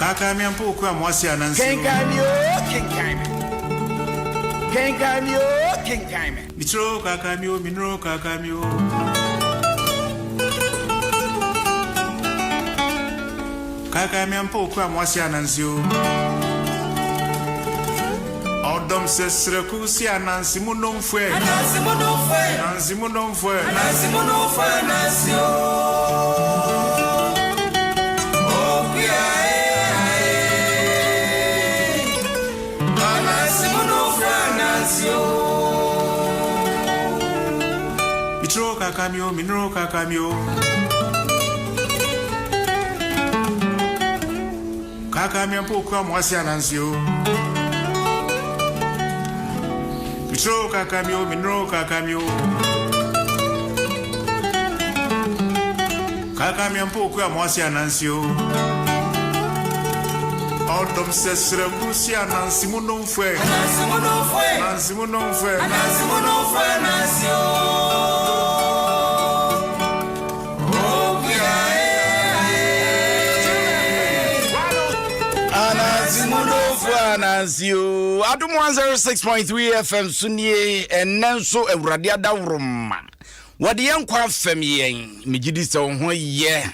Kaakae me ampa okua mo ase ananse o. Kenkan me oo kenkan me. Kenkan me oo kenkan me. Me tiri o kaakae me o me nuru o kaakae me o. Kaakae me ampa okua mo ase ananse o. Ɔdɔm sɛ srɛku si ananse mu nomfoɛ. Ananse mu nomfoɛ. Ananse mu nomfoɛ. Ananse mu nomfoɛ ananse o. Okua eh ae. Ananse mu nomfoɛ ananse o. Me tiri o kaakae me o me nuru o kaakae me o. Kaakae me ampa okua mo ase ananse o. Me tiri o kaakae me o me nuru o kaakae me o. Kaakae me ampa okua mo ase ananse o. Ɔdɔm sɛ srɛku si ananse mu nomfoɛ. Ananse mu nomfoɛ. Ananse mu nomfoɛ. Ananse mu nomfoɛ ananse o. Okua eh ae. Anansi munofo anansi o. Adom 106.3 FM so nie ɛnnɛ nso Awurade adaworoma. Wɔde yɛn nkwa afɛm yɛn. Megye di sɛ wo ho yɛ.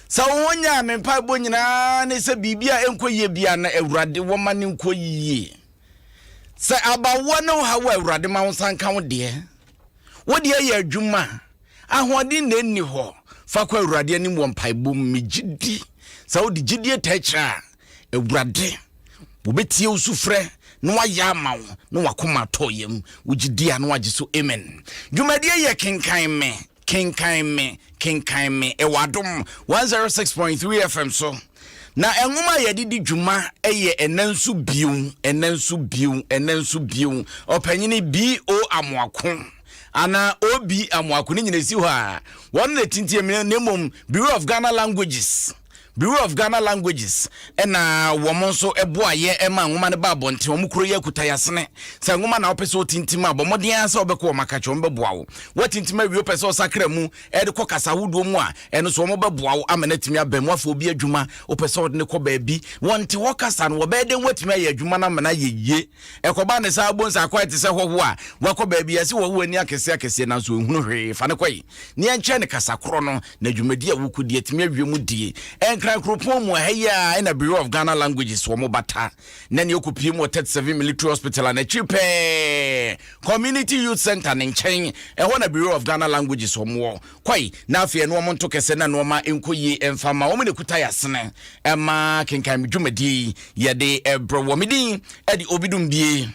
Sɛ wo ho nyɛ a me mpaebɔ nyinaa ne sɛ biribi a ɛnkɔ yie biara na Awurade wɔma ne nkɔ yie. Sɛ abawoɔ ne wo haw a Awurade ma wo nsa nka wo deɛ. Wo deɛ yɛ adwuma, ahoɔden na ɛnni hɔ. Fa kɔ Awurade anim wɔ mpaebɔ mu. Megye di sɛ wode gyidie taa akyire a, Awurade wɔbɛtie wo sufrɛ na wayɛ ama wo na wakoma atɔ yam. Wogye di a na wagye so amen. Dwumadie yɛ Kenkan Me, Kenkan Me, Kenkan Me ɛwɔ Adom 106.3 FM so. Na nwoma a yɛde di dwuma yɛ ɛnɛ nso bio, ɛnɛ nso bio, ɛnɛ nso bio. Ɔpanyini B.O. Amoako anaa O.B. Amoako ne nyina si hɔ a wɔn na ɛtintim na mmom Bureau of Ghana Languages Bureau of Ghana Languages ɛna wɔn nso boayɛ ɛma nwoma no ba abɔnten. Wɔn kuro yɛ akuta yasene. Sɛ nwoma na wopɛ sɛ wotintim a, bɔ mmɔden ara sɛ wobɛkɔ wɔn akakyɛ, wɔn bɛboa wo. Woatintim awie wopɛ sɛ ɔsakra mu de kɔ kasa ahodoɔ mu a, ɛno nso wɔbɛboa wo ama no atumi aba mu. Afei obi adwuma, wopɛ sɛ wode no kɔ baabi, wɔnte hɔ kasa no, wɔbɛyɛ dɛn woatumi ayɛ adwuma no ama no ayɛ yie? Ɛkɔba ne saa wobɛhu sɛ akɔyɛ te sɛ hɔhoɔ a wakɔ baabi, yɛse hɔhoɔ ani akɛseɛ akɛseɛ nanso ɔnhunu hwee, fa no kɔe na yɛnkyerɛ no kasa korɔ no na dwumadi a wokɔdi atumi awie mu die. Nkran kuropɔn mu ɛha yi ara ɛna Bureau of Ghana Languages wɔn bata na nea ɔkɔpie mu wɔ 37 Military Hospital a n'akyiri pɛɛ Community Youth Center ne nkyɛn, ɛhɔ na Bureau of Ghana Languages wɔn wɔ. Kɔe na afei ɛne wɔn nto kɛsɛ na nnoɔma nkɔ yie mfa ma wɔn na ɛkuta yɛ asene ɛma kenkan me dwumadie yi yɛde ɛbrɛ wɔ. Me din ɛde Obidum Bie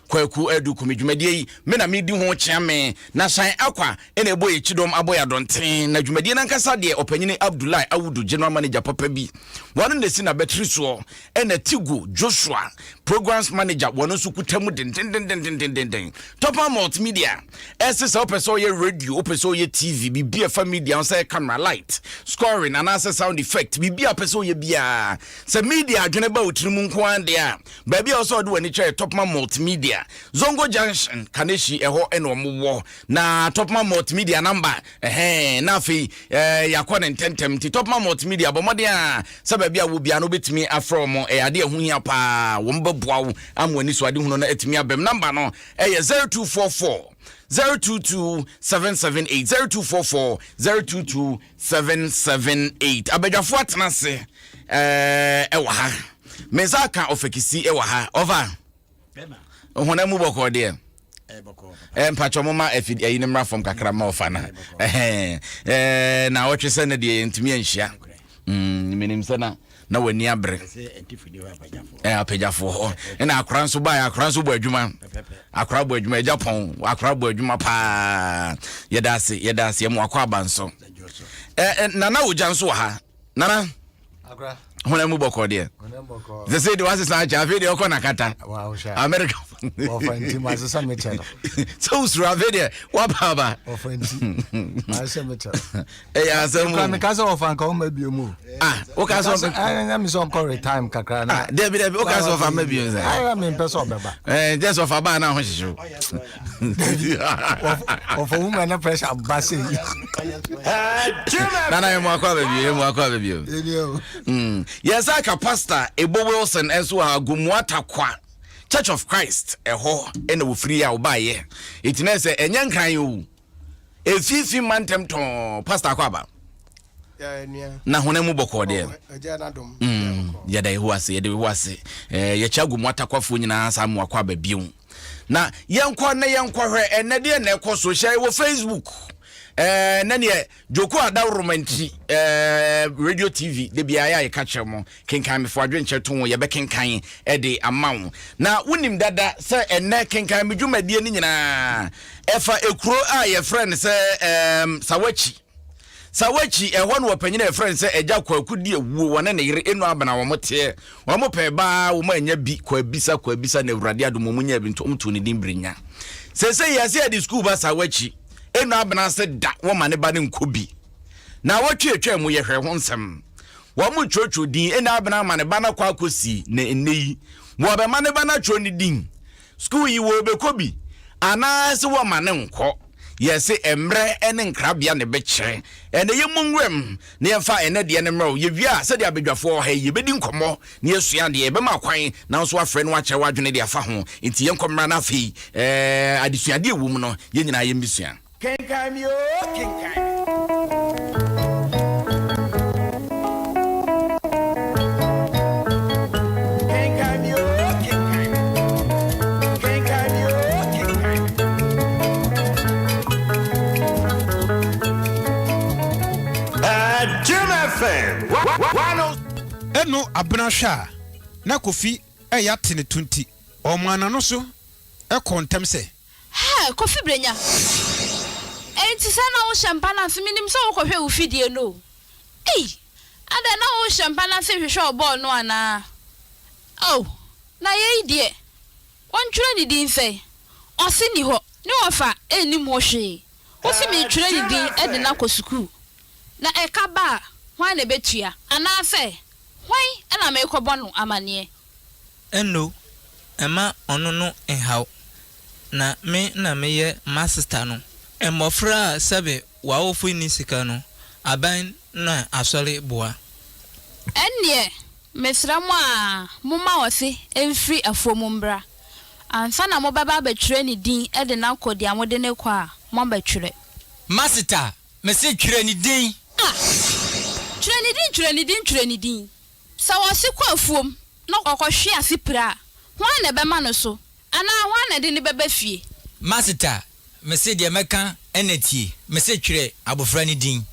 Kwaku Adu Kumi. Dwumadie yi me na medi ho kyea me na Shan Akwa ɛna ɛbɔ yɛ kyidɔm abɔ yɛ adɔnten na dwumadie no ankasa deɛ ɔpanyini Abdullahi Awudu General Manager papa bi wɔn na ɛsi n'abatiri soɔ ɛna Tigo Joshua Programs Manager wɔn nso kuta mu dendendendendenden. Topman Multimedia ɛse sɛ wopɛ sɛ ɔyɛ radio, wopɛ sɛ ɔyɛ TV, biribi a ɛfa media ho sɛ camera, light, scoring anaasɛ sound effect, biribi a wopɛ sɛ ɔyɛ biara, sɛ media adwene ba wo tiri mu nko ara deɛ a, baabi a wɔ sɛ ɔde w'ani kyerɛ yɛ Topman Multimedia, Zongo Junction, Kaneshie, ɛhɔ ɛna wɔn wɔ. Na Topman Multimedia number Ɛhɛn, na afei eh, yɛakɔ ne ntɛmntɛm. Nti Topman Multimedia, bɔ mmɔden a sɛ baabi a wɔ biara no wobɛtumi afrɛ wɔn. Ɛyɛ adeɛ a ɛho hia paa. Wɔn bɛboa wo ama w'ani so adehunu no atumi abam. Namba no ɛyɛ 0244 022 778, 0244 022 778. Abadwafoɔ atena ase eh, ɛwɔ ha. Me nsa aka ɔfakisi ɛwɔ ha. Ɔfa. Honam mu bɔkɔɔ deɛ. Eh, mpakyɛ mo ma afidi ayi no mmra fam kakra ma ɔfa no eh, na ɔtwe sɛ no deɛ yɛntumi anhyia mm, menim sɛ na na w'ani abere eh, apagyafoɔ hɔ ɛna akora nso baeɛ akora nso bɔ adwuma akora bɔ adwuma agya pɔn akora bɔ adwuma paa yɛda ase yɛda ase ɛmo akɔ aba nso eh, eh, nana ogya nso wɔ ha nana honam mu bɔkɔɔ deɛ sɛ sɛ deɛ wasesa akyɛ afei deɛ ɔkɔ nakata america. Wɔfa nti masesa me kyɛ no. Sɛ wosuro afei deɛ woaba aba. Wɔfa nti masesa me kyɛ no. Ɛyɛ asɛm o. Meka sɛ wɔfa nka woma bio mu. Ah, woka sɛ ɔbɛ. Ɛnyɛ me sɛ ɔnkɔ retime kakra na. Ah, dabi dabi woka sɛ ɔfa ma bio sɛ. Ayɛ mempɛ sɛ ɔbɛba. Ɛɛ gyɛ sɛ ɔfa baa na ho hyehye wo. Wɔfa wo ma na pressure ba sɛ yi. Nana yɛ mu akɔ aba bio yɛ mu akɔ aba bio. Yɛn nsa aka Pastor Ebo Wilson nso wɔ Agomoa Takwa Church of Christ ɛhɔ ɛna wɔfiri a wɔbaeɛ. Eti na sɛ ɛnyɛ nkran o. Efifi ma ntɛm tɔn Pastor akɔ aba. Na honam mu bɔkɔɔ deɛ. Yɛda Yehowa ase yɛda Yehowa ase. Yɛkyɛ Agomoa Takwafoɔ nyinaa saa mu akɔ aba bio. Na yɛnkɔ na yɛnkɔhwɛ ɛnɛ deɛ na ɛkɔ so hyɛ wɔ Facebook. Ɛɛ na neɛ Joko Adaworoma nti ɛɛ radio TV de biara yɛ a yɛka kyerɛ mo kenkan mefo adwenkyerɛ to ho yɛbɛkenkan ɛde ama wo. Na wonim dada sɛ ɛnɛ kenkan me dwumadie no nyinaa ɛfa ekuro a yɛfrɛ no sɛ ɛɛm Sawakyi. Sawakyi ɛhɔ no wɔpanyin a yɛfrɛ no sɛ Agya Kwaku di awuo wɔne ne yere Enu Abena wɔn teɛ wɔn pɛɛ baa wɔn anya bi kɔ abisa kɔ abisa na Awurade adom wɔn nya bi nti wɔn too ne din Brenya. Sese yɛsɛ yɛde sukuu ba Sawakyi. Eno abena ase da wɔma ne ba no nkɔ bi. Naawɔtwe atwa mu yɛhwɛ ho nsɛm. Wɔn twerɛtwerɛ din Eno abena ama ne ba no akɔ akɔsi na ɛnnɛ yi wɔbɛma ne ba no atwerɛ ne din. Sukuu yi wɔbɛkɔ bi anaase wɔma no nkɔ. Yɛse mmerɛ ne nkrabea na ɛbɛkyerɛ. Ɛnɛ yɛmmɔ nwuram na yɛmfa ɛnɛ deɛ no mmerɛ wo. Yɛwie a sɛdeɛ abadwafoɔ wɔ ha yi yɛbɛdi nkɔmmɔ na yɛasua adeɛ. Yɛbɛma kwan na wo nso woafrɛ na woakyerɛ w'adwene de afa ho. Enti yɛnkɔ mmra na afei eh, adesuadeɛ ɛwɔ mu no yɛn nyinaa yɛmmɛsua. Kenkan me oo, kenkan me. Kenkan me oo, kenkan me. Kenkan me oo, kenkan me. Jim FM 106. Eno abena hwɛ a na Kofi reyɛ ate ne to nti, ɔmaa n'ano so kɔɔ ntɛm sɛ. Hɛɛ, Kofi Brenya! Enti sɛ na wohyɛ mpa no ase, menim sɛ wokɔhwɛ wo fidie no o. Ei! Adɛn, na wohyɛ mpa no ase rehwehwɛ ɔbɔɔ no anaa? Oh, na yei deɛ, wɔntwerɛ ne din sɛn? Ɔse nni hɔ, ne wɔfa nnim ho hwee. Wose meretwerɛ ne din de no akɔ sukuu, na ɛka ba a, hwan na ɛbɛtua? Anaasɛ hwan na merekɔbɔ no amaneɛ? Eno, mma ɔno no nhaw, na me na meyɛ maseta no. Mmɔfra a sɛbe w'awofo nni sika no, aban na asɔre boa. Ɛnneɛ, mesrɛ mo ara, momma ɔse mfiri afuom mmra, ansa na mobɛba abɛtwerɛ ne din de no akɔ deɛ mode no rekɔ a, moabɛtwerɛ. Maseta, mese twerɛ ne din. Ah! Twerɛ ne din, twerɛ ne din, twerɛ ne din. Sɛ ɔse kɔ afuom na ɔkɔhwe ase pira a, hwan na ɛbɛma no so? Anaa hwan na ɛde no bɛba fie? Maseta, mese deɛ mɛka na tie, mese twerɛ abɔfra no din.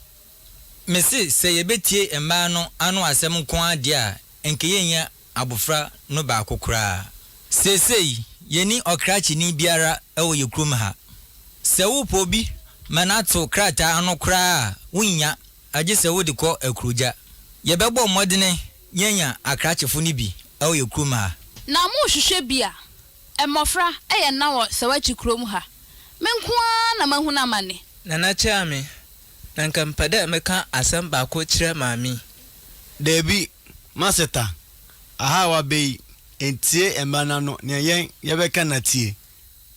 Mese sɛ yɛbɛtie mmaa no ano asɛm nko ara deɛ a, nka yɛnnya abɔfra no baako koraa. Seesei yɛnni ɔkrakyeni biara wɔ yɛn kurom ha. Sɛ wopɛ obi ma no ato krataa ano koraa a, wonnya. Agye sɛ wode kɔ akurogya. Yɛbɛbɔ mmɔdene yɛanya akrakyefo no bi wɔ yɛn kurom ha. Na morehwehwɛ bi a, mmɔfra yɛ nna wɔ Sawakyi kurom ha. Me nko ara na mahunu amane. Nana Kyeame, na nka mepɛ dɛ meka asɛm baako kyerɛ Maame yi. Dabi, Maseta, aha a waba yi, ntie mma no ano, nea yɛn yɛbɛka na tie.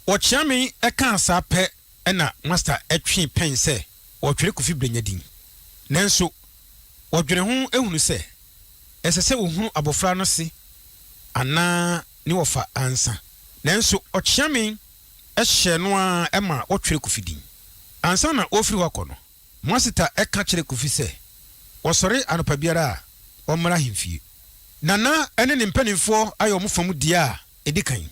Ɔkyeame kaa saa pɛ na Master twee pɛn sɛ wɔtwerɛ Kofi Brenya din. Nanso, wɔdwene ho hunu sɛ ɛsɛ sɛ wɔhunu abɔfra no se anaa ne wɔfa ansa. Nanso Ɔkyeame hyɛɛ no ara ma wɔtwerɛ Kofi din. Ansa na ɔrefiri hɔ akɔ no, Masita ka kyerɛɛ Kofi sɛ ɔsɔre anɔpa biara a, ɔmmra ahemfie. Nana ne ne mpanimfoɔ ayɛ wɔn fam deɛ a ɛdi kan.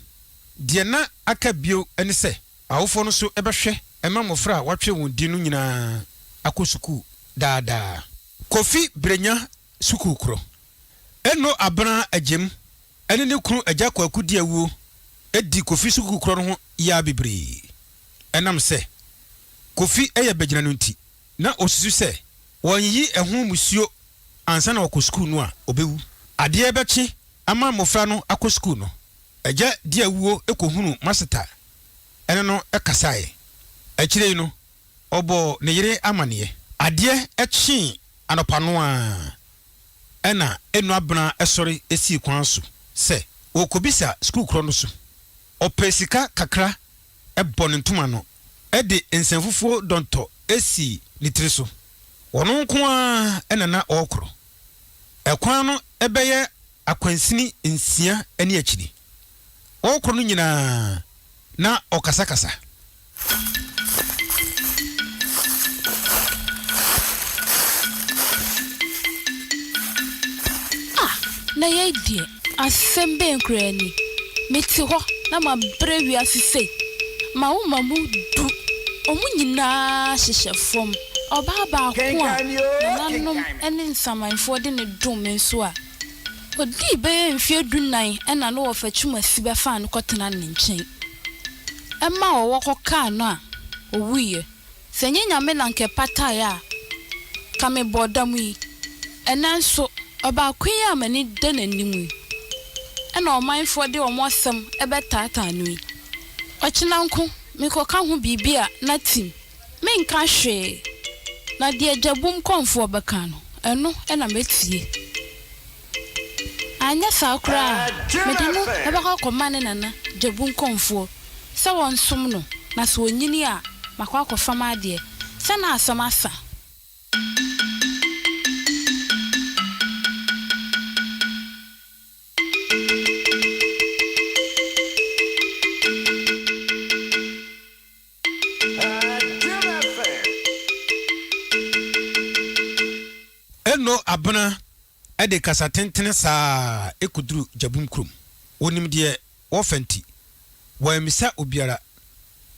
Deɛ na aka bio ne sɛ Awofoɔ no nso bɛhwɛ ma mmɔfra a wɔatwerɛ wɔn din no nyinaa akɔ sukuu daa daa. Kofi Brenya sukuu korɔ. Eno Abena Agyem ne ne kunu Agya Kwaku Diawuo di Kofi sukuu korɔ no ho yaa bebree. Ɛnam sɛ Kofi yɛ bagyina no nti, na ɔsusu sɛ wɔanyiyi ɛho mmusuo ansa na wakɔ sukuu no a, ɔbɛwu. Adeɛ bɛkye ama mmɔfra no akɔ sukuu no. Agya Diawuo kɔhunuu Maseta ne no kasaeɛ. Akyire yi no, ɔbɔɔ ne yere amaneɛ. Adeɛ kyee anɔpa no ara na Enuabena sɔre sii kwan so sɛ ɔrekɔbisa sukuu korɔ no so. Ɔpɛɛ sika kakra bɔ ne ntoma ano de nsɛmfufuo dɔntɔ sii ne tiri so. Ɔno nko ara na na ɔrekorɔ. Ɛkwan no bɛyɛ akwansini nsia ne akyiri. Ɔrekɔ no nyinaa na ɔkasakasa. Ah, na yei deɛ, asɛm bɛn koraa ni? Mete hɔ na mabrɛ wiase sei, m'awoma mu du, wɔn nyinaa hyehyɛ fam. Ɔbaa baako a nananom ne nsamanfoɔ de no dom me nso a, ɔdii bɛyɛ mfeɛ dunnan na ne wɔfa Twumasi bɛfaa no kɔtenaa ne nkyɛn. Ɛma ɔwɔ kɔkaa no a, ɔwuiɛ. Sɛ ɛnyɛ Nyame na anka ɛpataeɛ a, ka mebɔɔ dam yi. Ɛnnɛ nso, ɔbaako yi a m'ani da n'anim yi, ɛna ɔmanfoɔ de wɔn asɛm bɛtaataa no yi. Ɔkyena nko, mekɔka ho biribi a, na tim. Menka hwee, na deɛ Gyabum kɔmfoɔ bɛka no, ɛno na mɛtie. Anyɛ saa koraa a, mede no bɛkɔ akɔma ne nana Gyabum kɔmfoɔ sɛ wɔnsom no, na sɛ ɔnyini a, makɔ akɔfa m'adeɛ. Sɛ na asɛm asa. Eno Abena de kasa tentene saa ara kɔduru Gyabum kurom. Wɔnim deɛ wɔrefa nti, wɔammisa obiara.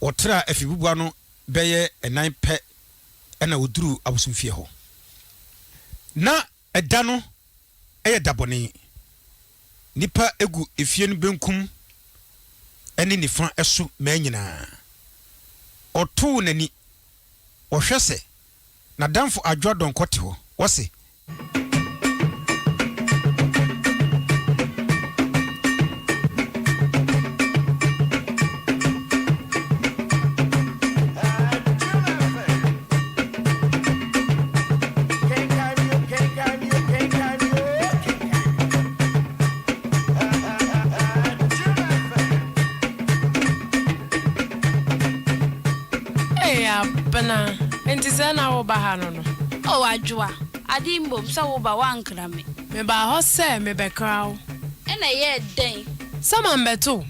Wɔtraa afibubua no bɛyɛ nnan pɛ na wɔduruu abosomfie hɔ. Na ɛda no yɛ da bɔne. Nnipa gu efie no benkum ne nifa so mmaa nyinaa. Ɔtoo n'ani, ɔhwɛ sɛ n'adamfo Adwoa Donkor te hɔ. Ɔse. Ei Abena, enti sɛɛ na woreba ha no no? Oh Adwoa, ade yi mmom sɛ woba woankra me. Mebaa hɔ sɛ mebɛkra wo. Ɛna ɛyɛɛ dɛn? Sɛ mambɛto wo.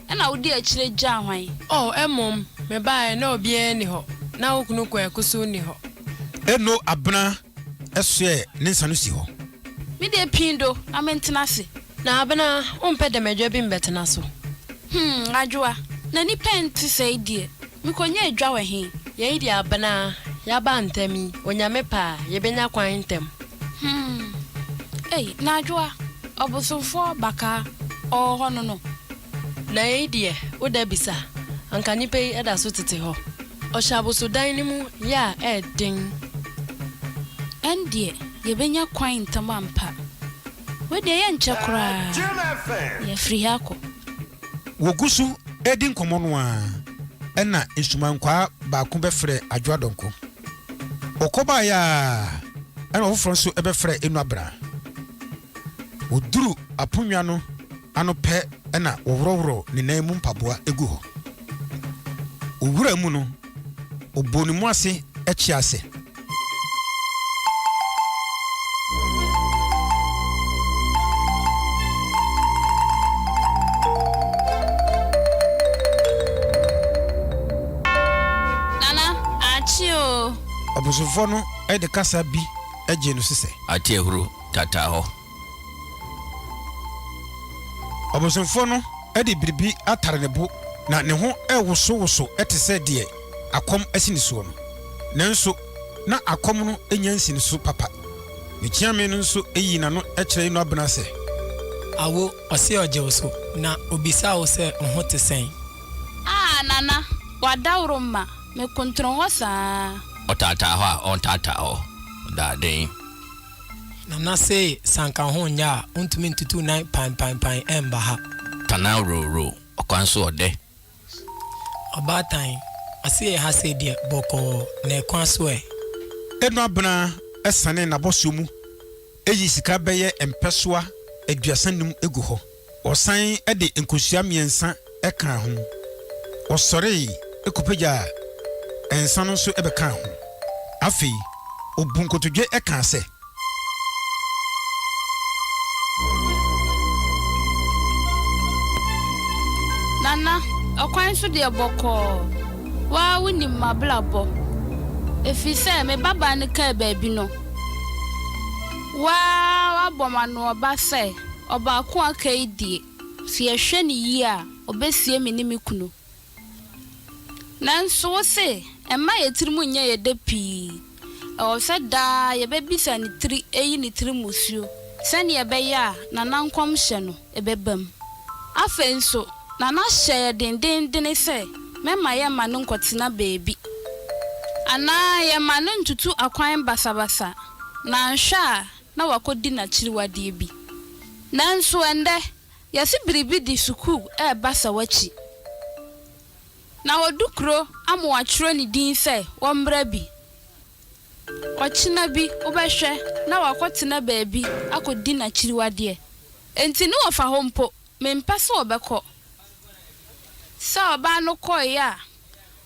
Ɛna wode akyire gyaa hwan? Oh, mmom, mebaeɛ na obiara nni hɔ, na wo kunu Kwaku nso nni hɔ. Eno Abena soɛɛ ne nsa no si hɔ. Me deɛ pii do na mentena ase. Na Abena, wompɛ dɛmɛdwa bi mbɛtena so? Hmm, Adwoa, na nnipa nte sɛe deɛ, mekɔnya adwa wɔ he? Yei deɛ Abena, yɛaba ntɛm yi, Onyame pɛ a, yɛbɛnya kwan ntɛm. Hmm, ei, na Adwoa, ɔbosomfoɔ bakaa, ɔwɔ hɔ no no? Na yei deɛ, wo da bisa, anka nnipa yi da so tete hɔ. Ɔhyɛ abosodan no mu yɛ a ɛyɛ den. Ɛndeɛ yɛbɛnya kwan ntɛm ampa. Wei deɛ yɛnkyɛ koraa na yɛafiri ha akɔ. Wɔgu so redi nkɔmmɔ no ara, ɛnna nsumankwaa baako bɛfrɛɛ Adwoa Donkor. Ɔkɔbaeɛ ara, ɛnna ɔfoforɔ nso bɛfrɛɛ Enuabra. Wɔduruu aponnwa no ano pɛ na wɔworɔworɔɔ ne nan mu mpaboa gu hɔ. Owuraa mu no, ɔbɔɔ ne mu ase kyeaa sɛ. Nana, akye oo. Ɔbosomfoɔ no de kasa bi gyee no so sɛ. Ate ahuro taataa hɔ. Ɔbosomfoɔ no de biribi atare ne bo na ne ho rewosowoso te sɛ deɛ akɔm asi ne soɔ no. Nanso na akɔm no nnya nsi ne so papa. Ne kyeame no nso yii n'ano kyerɛɛ Eno Abena sɛ. Awo, ɔse ɔgye wo so, na obisa wo sɛ wo ho te sɛn? Ah Nana, w'adaworo mma me kontron hɔ saa. Ɔtaataa hɔ a, ɔntaataa hɔ daa den. Nana se sɛ anka wo ho nyɛ a, wontumi ntutu nan pan pan pan mba ha. Tana row ɔkwan so ɔdɛ. Ɔbaatan, ɔse yɛ ha sei deɛ bɔkɔɔ, na ɛkwan so ɛ? Eno Abena sanee n'abɔsoɔ mu yii sika bɛyɛ mpɛsoa 35 gu hɔ. Ɔsan de nkosua mmiɛnsa kaa ho. Ɔsɔree kɔpagyaa nsa no nso bɛkaa ho. Afei ɔbuu nkotodwe kaa sɛ. Nana, ɔkwan so deɛ bɔkɔɔ. Wo ara wonim m'abrabɔ. Ɛfiri sɛ me babaa no kaa baabi no, wo ara woabɔ me anoɔba sɛ ɔbaako a aka yi deɛ, sɛ yɛhwɛ no yie a, ɔbɛsie me ne me kunu. Nanso wo se, mma yɛn tirim nnyɛ yɛn dɛ pii. Ɛwɔ sɛ daa yɛbɛbisa ne tiri ayi ne tiri mmusuo sɛdeɛ ɛbɛyɛ a Nana nkɔmhyɛ no bɛba mu. Afei nso, Nana hyɛ yɛn dendeenden sɛ mɛma yɛmma no nkɔtena baabi anaa yɛmma no ntutu akwan basabasa na anhwɛ a na wakɔdi n'akyiriwadeɛ bi. Nanso ɛnnɛ, yɛse biribi de sukuu reba sɛ w'akyi. Na wɔdu kuro ama wɔatwerɛ ne din sɛ wɔmmra bi. Ɔkyena bi wobɛhwɛ na wakɔtena baabi akɔdi n'akyiriwadeɛ. Enti ne wɔfa hɔ mpo, mempɛ sɛ ɔbɛkɔ. Sɛ ɔbaa no kɔeɛ a,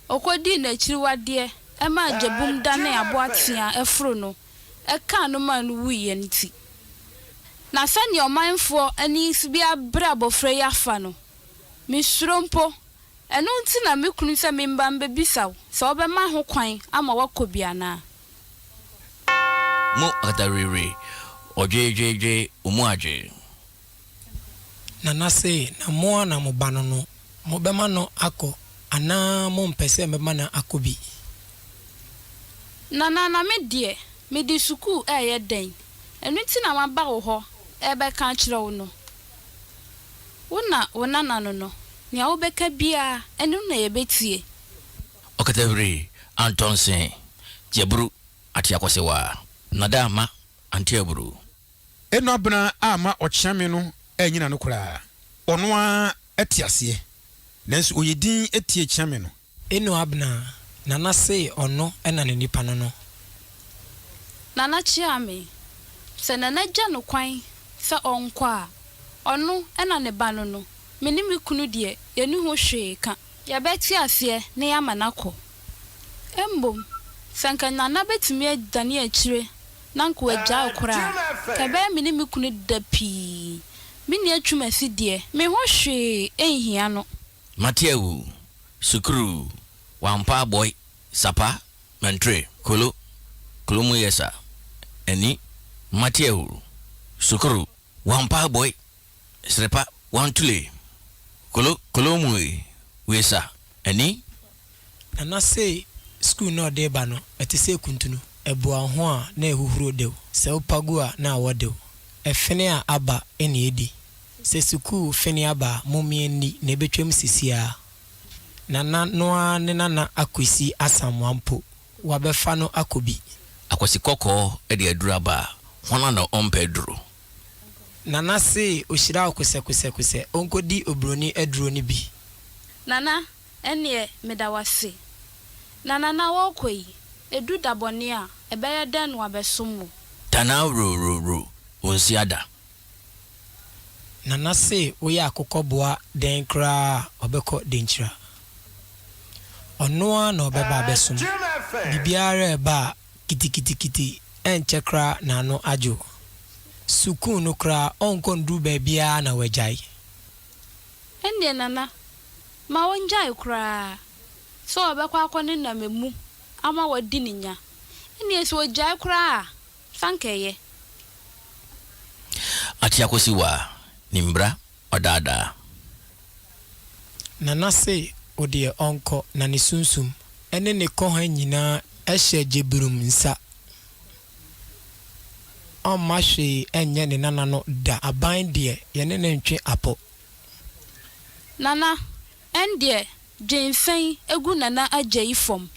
ɔkɔdii n'akyiriwadeɛ maa gyabum danee aboa teaa foro no kaa no maa no wuiɛ nti. Na sɛdeɛ ɔmanfoɔ ani bi abere abɔfra yi afa no, mesuro mpo Ɛno nti na me kunu sɛ memba mbɛbisa wo sɛ wobɛma ho kwan ama woakɔ bi anaa? Mo akatawirewie, ɔdweedweedwee omu adwee. Nana se na mo a na mo ba no no mo bɛma no akɔ anaa mo mpɛ sɛ mɛma no akɔ bi? Nana na me deɛ mede sukuu ɛɛyɛ dɛn? Ɛno nti na maba wo hɔ ɛɛbɛka akyerɛ wo no. Wo na wo nana no no, nea wobɛka biara, ɛno na yɛbɛtie. Ɔkatahwiri, Antɔnse, Gyaburu, Ateakɔsewaa, Nada ama, Ante Aburu. Eno abena amma ɔkyeame no annyina no koraa. Ɔno ara te aseɛ, nanso ɔyɛ dinn tie kyeame no. Eno Abner, Nana see ɔno na ne nipa no no. Nana kyea me. Sɛ Nana gya no kwan sɛ ɔnkɔ a, ɔno na ne ba no no, me ne me kunu deɛ yɛnni ho hwee ka. Yɛbɛte aseɛ na yɛama no akɔ. Mmom, sɛ anka Nana bɛtumi adane akyire na anka wagyae koraa a, anka ɛbɛyɛ me ne me kunu dɛ pii. Me nua Twumasi deɛ, me ho hwee nhia no. Mate awu, sukuru, wampa abɔe, sapa, mɛntre, kolo, kolo mu yɛ sa, ani, mate awu, sukuru, wampa abɔe, srepa, wantule, kolo, kolo mu yɛ sa, ani. Nana sei sukuu no a ɔde reba no, ɛte sɛ kuntunu. Ɛboa wo ho a na ɛhuhuro de wo. Sɛ wopa gu a na awɔ de wo. Ɛfene a aba na ɛdi. Sɛ sukuu fene aba a, mommea nni, na ɛbɛtwam sisiaa. Nana no ara ne Nana Akwesi Asamoah mpo, wɔabɛfa no akɔ bi. Akwasi kɔkɔɔ de aduru aba a, hwana na ɔmpɛ aduro? Nana se ɔhyira wo kosɛkosɛkosɛ, ɔnkɔdi oburoni aduro no bi. Nana, ɛnneɛ meda wo ase. Nana na wɔrekɔ yi, ɛdu da bɔne a, ɛbɛyɛ dɛn na wɔabɛsom wo? Tanaa wurowurowuro, ɔnsi ada. Nana se woyɛ akokɔ boa dɛn koraa a ɔbɛkɔ Denkyira. Ɔno ara na ɔbɛba abɛsom. Biribiara reba a kitikitikiti ɛnkyɛ koraa na ano adwo. Sukuu no koraa ɔnkɔ nduru baabiara na wagyae. Ɛnneɛ Nana, ma ɔngyae koraa sɛ ɔbɛkɔ akɔnenam emu ama wadi ne nya. Ɛnneɛ sɛ ɔgyae koraa a, Fa nkɛyɛ. Ate akosi wa ne mbra ɔdaadaa. Nana se odeɛ ɔnkɔ na ne sunsum ne ne kɔha nyinaa hyɛ Gyebirim nsa. Ɔmma hwee nyɛ ne nana no da. Aban deɛ yɛne no ntwe apɔ. Nana, ɛndeɛ dwen sɛn gu Nana Agyei fam.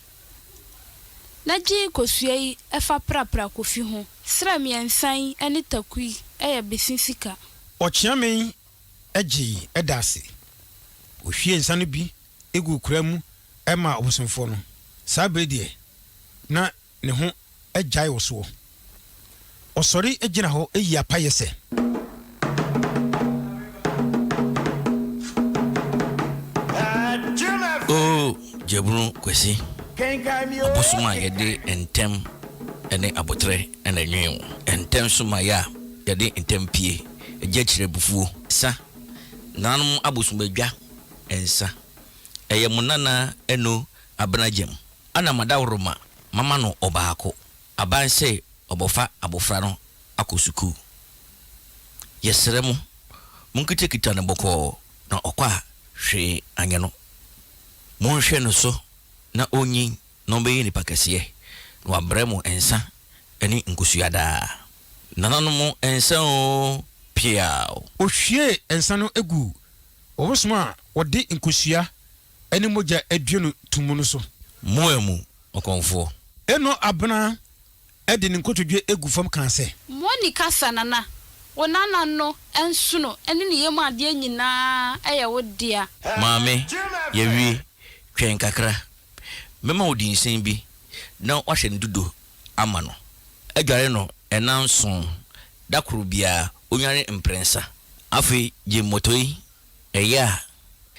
Na gye kosua yi fa prapra Kofi ho. Srɛ miɛnsa yi ne taku yi yɛ bese sika. Ɔkyeame gyee da ase. Ɔhwiee nsa no bi guu kora mu maa ɔbosomfoɔ no. Saa berɛ deɛ, na ne ho agyae wosoɔ. Ɔsɔre gyina hɔ yi apaeɛ sɛ. O Gyabunu Kwasi, ɔbosom a yɛde ntɛm ne aboterɛ na ɛnwen wo. Ntɛm so ma yɛ a yɛde ntɛm pue, gya kyiri abufuo. Sa, nananom abosomadwa nsa, ɛyɛ mo nana Eno Abena Gyam. Ana madaworoma mama no ɔbaako. Aban se ɔbɔfa abofra no akɔ sukuu. Yɛsrɛ mo, monkitakita no bɔkɔɔ na ɔkɔ a hwee anyɛ no. Monhwɛ no so na onyin na ɔbɛyɛ nipa kɛseɛ na wabrɛ mo nsa ne nkosua daa. Nananom nsa oo, peaw! Ohwiee nsa no guu ɔbosom a wɔde nkosua ne mogya adue no to mu no so. Moa mu ɔkɔmfoɔ. Eno Abena de ne nkotodwe gu fam kaa sɛ. Moni kasa Nana, wo nana no nsono ne ne yam adeɛ nyinaa yɛ wo dea. Maame, yɛawie, twɛn kakra. Mɛma wo dinsɛn bi na woahwɛ no dudo ama no. Adware no nnanson, da koro biara ɔnware mprɛnsa. Afei gye mmɔtɔ yi, ɛyɛ a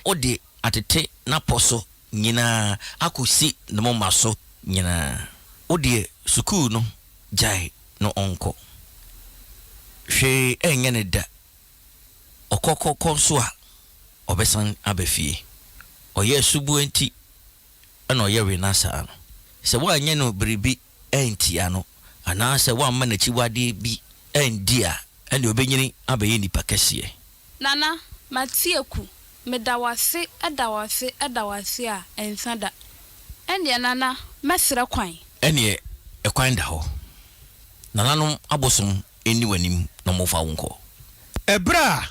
wode atete n'apɔ so nyinaa akɔsi ne moma so nyinaa. Wo deɛ sukuu no gyae no ɔnkɔ. Hwee renyɛ no da. Ɔkɔ kɔ kɔ nso a, ɔbɛsan aba fie. Ɔyɛ asuboa nti na ɔyɛ wena saa no. Sɛ woanyɛ no biribi antia no anaasɛ woamma no akyiwadeɛ bi andi a, ɛnneɛ ɔbɛnyini abɛyɛ nipa kɛseɛ. Nana, mate aku. Meda wo ase, da wo ase, da wo ase a, ɛnsa da. Ɛnneɛ Nana, mɛsrɛ kwan. Ɛnneɛ ɛkwan da hɔ. Nananom abosom nni w'anim na wɔmfa wo nkɔ. Ɛberɛ a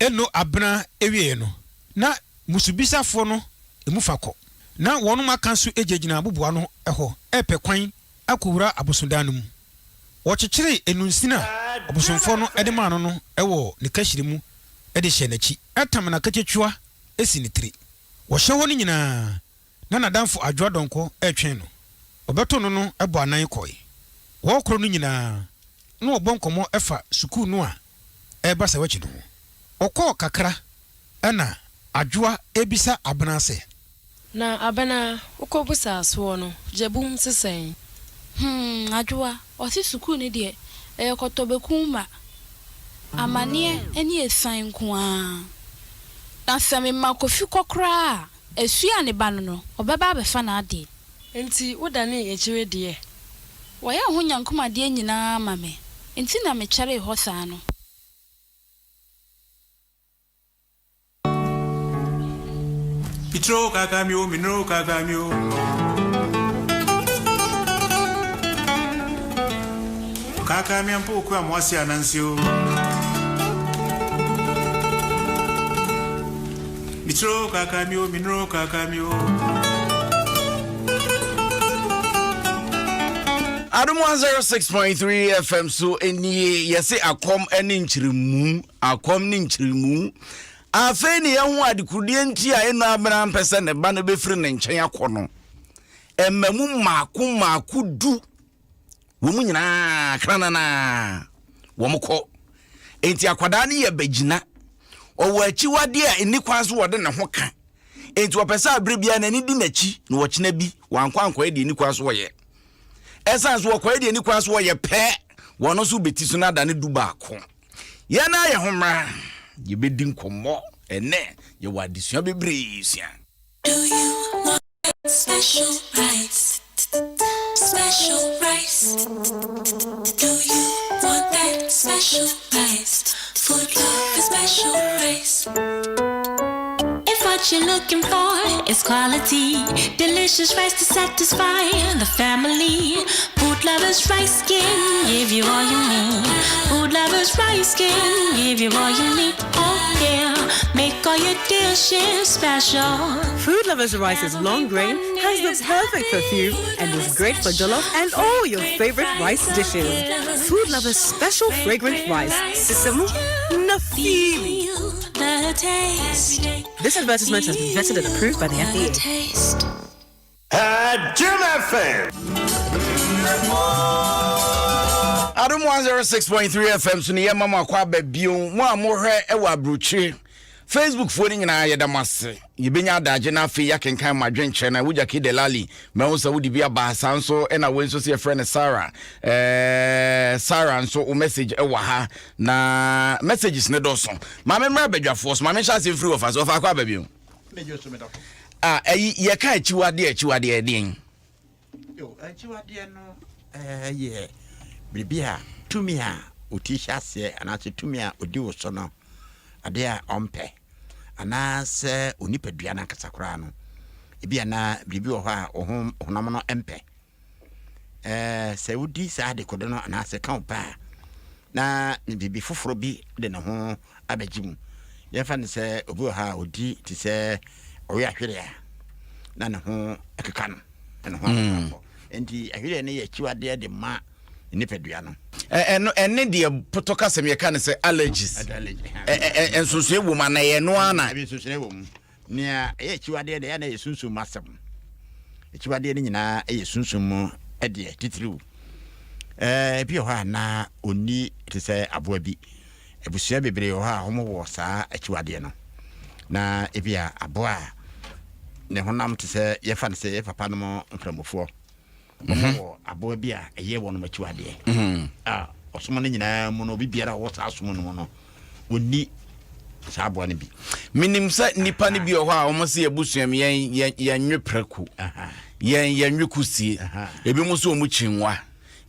Eno Abena wieeɛ no, na mmusubisafoɔ no mu fa kɔ. Na wɔnom aka nso gyinagyina aboboano hɔ repɛ kwan akɔwura abosondan no mu. Wɔkyekyeree enunsin a ɔbosomfoɔ no de maa no no wɔ ne kahyire mu de hyɛɛ n'akyi, tam n'akakyetwa si ne tiri. Wɔhyɛ hɔ no nyinaa, na n'adamfo Adwoa Donkor retwɛn no. Ɔbɛtoo no no bɔɔ anan kɔe. Wɔrekorɔ no nyinaa, na wɔbɔ nkɔmmɔ fa sukuu no a ɛreba sɛ wakyi no ho. Wɔkɔɔ kakra na Adwoa rebisa Abena sɛ. Na Abena, wokɔbisaa soɔ no, Gyabum se sɛn? Hmm, Adwoa, ɔse sukuu no deɛ, ɛyɛ kɔtɔbɛku mma. Amaneɛ ne asiane nko ara. Na sɛ mema Kofi kɔ koraa a, Asua a ne ba no no, ɔbɛba abɛfa n'adeɛ. Enti wodanee akyire deɛ? Wɔyɛ ho nyankomadeɛ nyinaa ma me, enti na mekyɛree hɔ saa no. Mitro kakamio, minro kakamio. Kakamia mpo okua moasi anansi o. Mitro kakamio, minro kakamio. Adom 106.3 FM so nie yɛse akɔm ne nkyerɛmu akɔm ne nkyerɛmu afei ne yɛho adekurudeɛ nti a ɛnu abena mpɛ sɛ ne ba no bɛfiri ne nkyɛn akɔ no ɛma mu mmaako mmaako du wɔn nyinaa krananaa wɔn kɔ enti akwadaa no yɛ bɛgyina ɔwɔ akyiwadeɛ a ɛni kwan so wɔde ne ho ka enti wɔpɛ sɛ abere biara n'ani di n'akyi na wɔkyena bi wankɔ ankɔyɛ deɛ ɛni kwan so wɔyɛ ɛsan so wɔkɔyɛ deɛ ɛni kwan so wɔyɛ pɛ wɔn nso bɛti so no ada ne du baako yɛn a yɛ ho mmara yɛbɛdi nkɔmmɔ ɛnɛ yɛwɔ adesua bebree sua. Do you want special rice? Special rice. Do you want that special rice? Food love is special rice. If what you're looking for is quality, delicious rice to satisfy the family. Food Food lovers rice can give you all you need. Food lovers rice can give you all you need. Oh yeah, make all your dishes special. Food Lovers Rice's long grain has the perfect perfume and is great for jollof and all your favorite rice dishes. Food Lovers Special Fragrant Rice, Sisimu Nafili. The taste. This advertisement has been vetted and approved by the FDA. Taste. Jim FM. Adom 106.3 FM so ne yɛma mo akɔ aba bio mo a mohwɛ ɛwɔ aburokyire Facebook foɔ no nyinaa yɛda mo ase yɛbɛnya adagye no afei yɛakenkan mo adwenkyerɛ no wogya ki delali mahu sɛ wode bi aba saa nso ɛna wei nso sɛ yɛfrɛ no Sarah eh, Sarah nso wo message ɛwɔ ha na messages ne dɔso maame mmra badwafoɔ so maame nhyɛ ase mfiri wɔfa so wɔfa akɔ aba bio ah, ɛyi yɛka akyiwadeɛ akyiwadeɛ ɛdeɛn Yo, akyiwadeɛ no yɛ biribi a tumi a ɔti hyɛ aseɛ anaasɛ tumi a ɔdi wo so no adeɛ a ɔmpɛ anaasɛ onipadua no ankasa koraa no ebi anaa biribi wɔ hɔ a wo ho honam no mpɛ ɛɛ sɛ wodi saa adekode no anaasɛ ka wo pɛ a na biribi foforɔ bi de ne ho abɛgye mu yɛmfa no sɛ obi wɔ hɔ a ɔdi te sɛ ɔwe ahwere a na ne ho keka no ne ho akokafo nti ahwereɛ no yɛ akyiwadeɛ de ma nipadua no ɛno ɛne deɛ potɔ kasɛm yɛka no sɛ allergies nsonsonoe wɔ mu anaa ɛyɛ no ara na nsonsonoe wɔ mu nea ɛyɛ akyiwadeɛ deɛ ɛyɛ na ɛyɛ sunsum mu asɛm akyiwadeɛ no nyinaa ɛyɛ sunsum mu ɛdeɛ titiriw ɛɛ bi wɔ hɔ a na ɔnni te sɛ aboa bi Abusua bebree wɔ hɔ a wɔwɔ saa akyiwadeɛ no. Na ebia aboa a ne honam te sɛ yɛfa no sɛ yɛ papa nom nkramofoɔ. Mhm. Wɔwɔ aboa bi a ɛyɛ wɔn akyiwadeɛ. Mhm. A ɔsom no nyinaa mu no obi biara a ɔwɔ saa som no mu no wɔnni saa aboa no bi. Menim sɛ nnipa no bi wɔ hɔ a wɔn se abusua mu yɛn yɛn yɛnwe prɛko, yɛn yɛnwe kusie, ebi mo nso wɔn kyi nwa.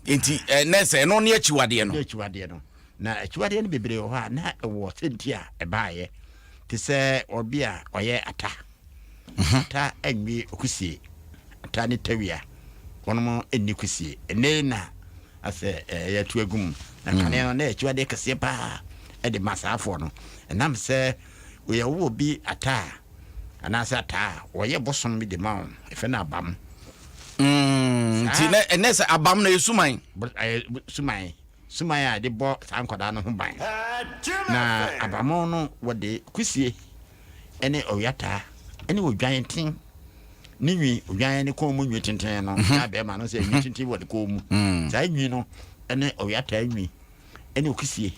Nti ɛnɛ sɛ ɛno ne akyiwadeɛ no. Ne akyiwadeɛ no. Na akyiwadeɛ no bebree wɔ hɔ a na ɛwɔ sɛnti a ɛbaeɛ, te sɛ obi a ɔyɛ ata. Mhm. Ata nwe okusie, ata ne tawia, wɔnom nni kusie. Ɛnɛ na asɛ yɛatu agu mu. Na mm. kane no na akyiwadeɛ kɛseɛ paa ɛde ma saafoɔ no. Ɛnam sɛ wɔyɛwo obi ata a anaasɛ ata a wɔyɛ bosom bi de ma wɔn, ɛfɛ no abam. Mm, nti ɛnɛ sɛ abam no yɛ suman. Suman. Suman a yɛde bɔ saa nkwadaa no ho ban. Na abamo no wɔde kusie ne ɔweataa ne odwan ten ne nwi, odwan ne kɔn mu nwi tenten no, mhm. na bɛrima no sɛ nwi mhm. tenten wɔ ne kɔn mu. Mm. Saa nwi no ne ɔweataa nwi ne okusie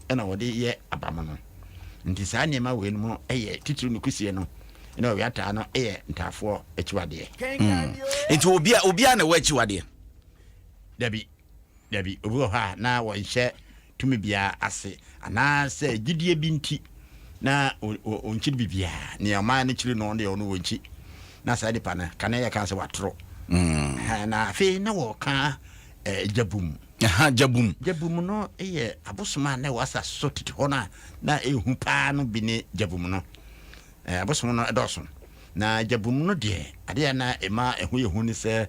na wɔde yɛ abamo no. Nti saa nneɛma wei no mu yɛ titiriw ne kusie no ne ɔweataa no yɛ ntaafoɔ akyiwadeɛ. Mm. Nti obia obia na ɛwɔ akyiwadeɛ? Dabi. Dabi, obi wɔ hɔ a na wɔnhyɛ tumi biara ase anaasɛ gyidie bi nti na ɔnkyiri biribiara. Nea ɔman no kyiri no deɛ ɔno wɔnkyi. Na saa nipa no, kane yɛka sɛ watoro. Mm. Na afei na wɔka eh, gyabum. Aha, gyabum. Gyabum no yɛ abosom a na ɛwɔ asase so tete hɔ no a na ɛhu paa no bi ne gyabum no. Eh, abosom no dɔɔso. Na gyabum no deɛ, adeɛ a na ɛma ɛho yɛ hu ne sɛ,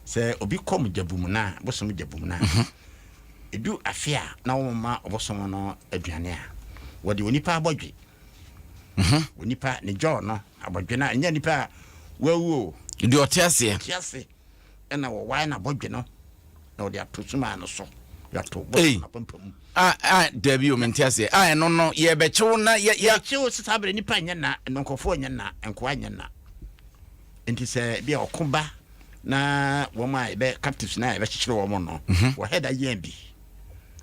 sɛ obi kɔm gyabum no a, bosom gyabum no a, mhm. ɛdu afe a na wɔma ɔbosom no aduane a, wɔde onipa abɔdwe. Mhm. Onipa ne gyɔɔ no abɔdwe no a, ɛnyɛ nipa a wawu o. Deɛ ɔte aseɛ. Ɔte ase. Ɛna wɔwae n'abɔdwe no na wɔde ato sumaa no so de ato bosom apampam. A a dabi o mente aseɛ a ɛno no yɛbɛkyew na yɛ yɛ. Yɛkyew sɛ saa bere nipa nyɛ na nkurɔfoɔ nyɛ na nkoa nyɛ na nti sɛ bi a ɔko ba na wɔn a yɛbɛ captives na yɛbɛkyekyere wɔn no mhm. wɔhɛ da yɛn bi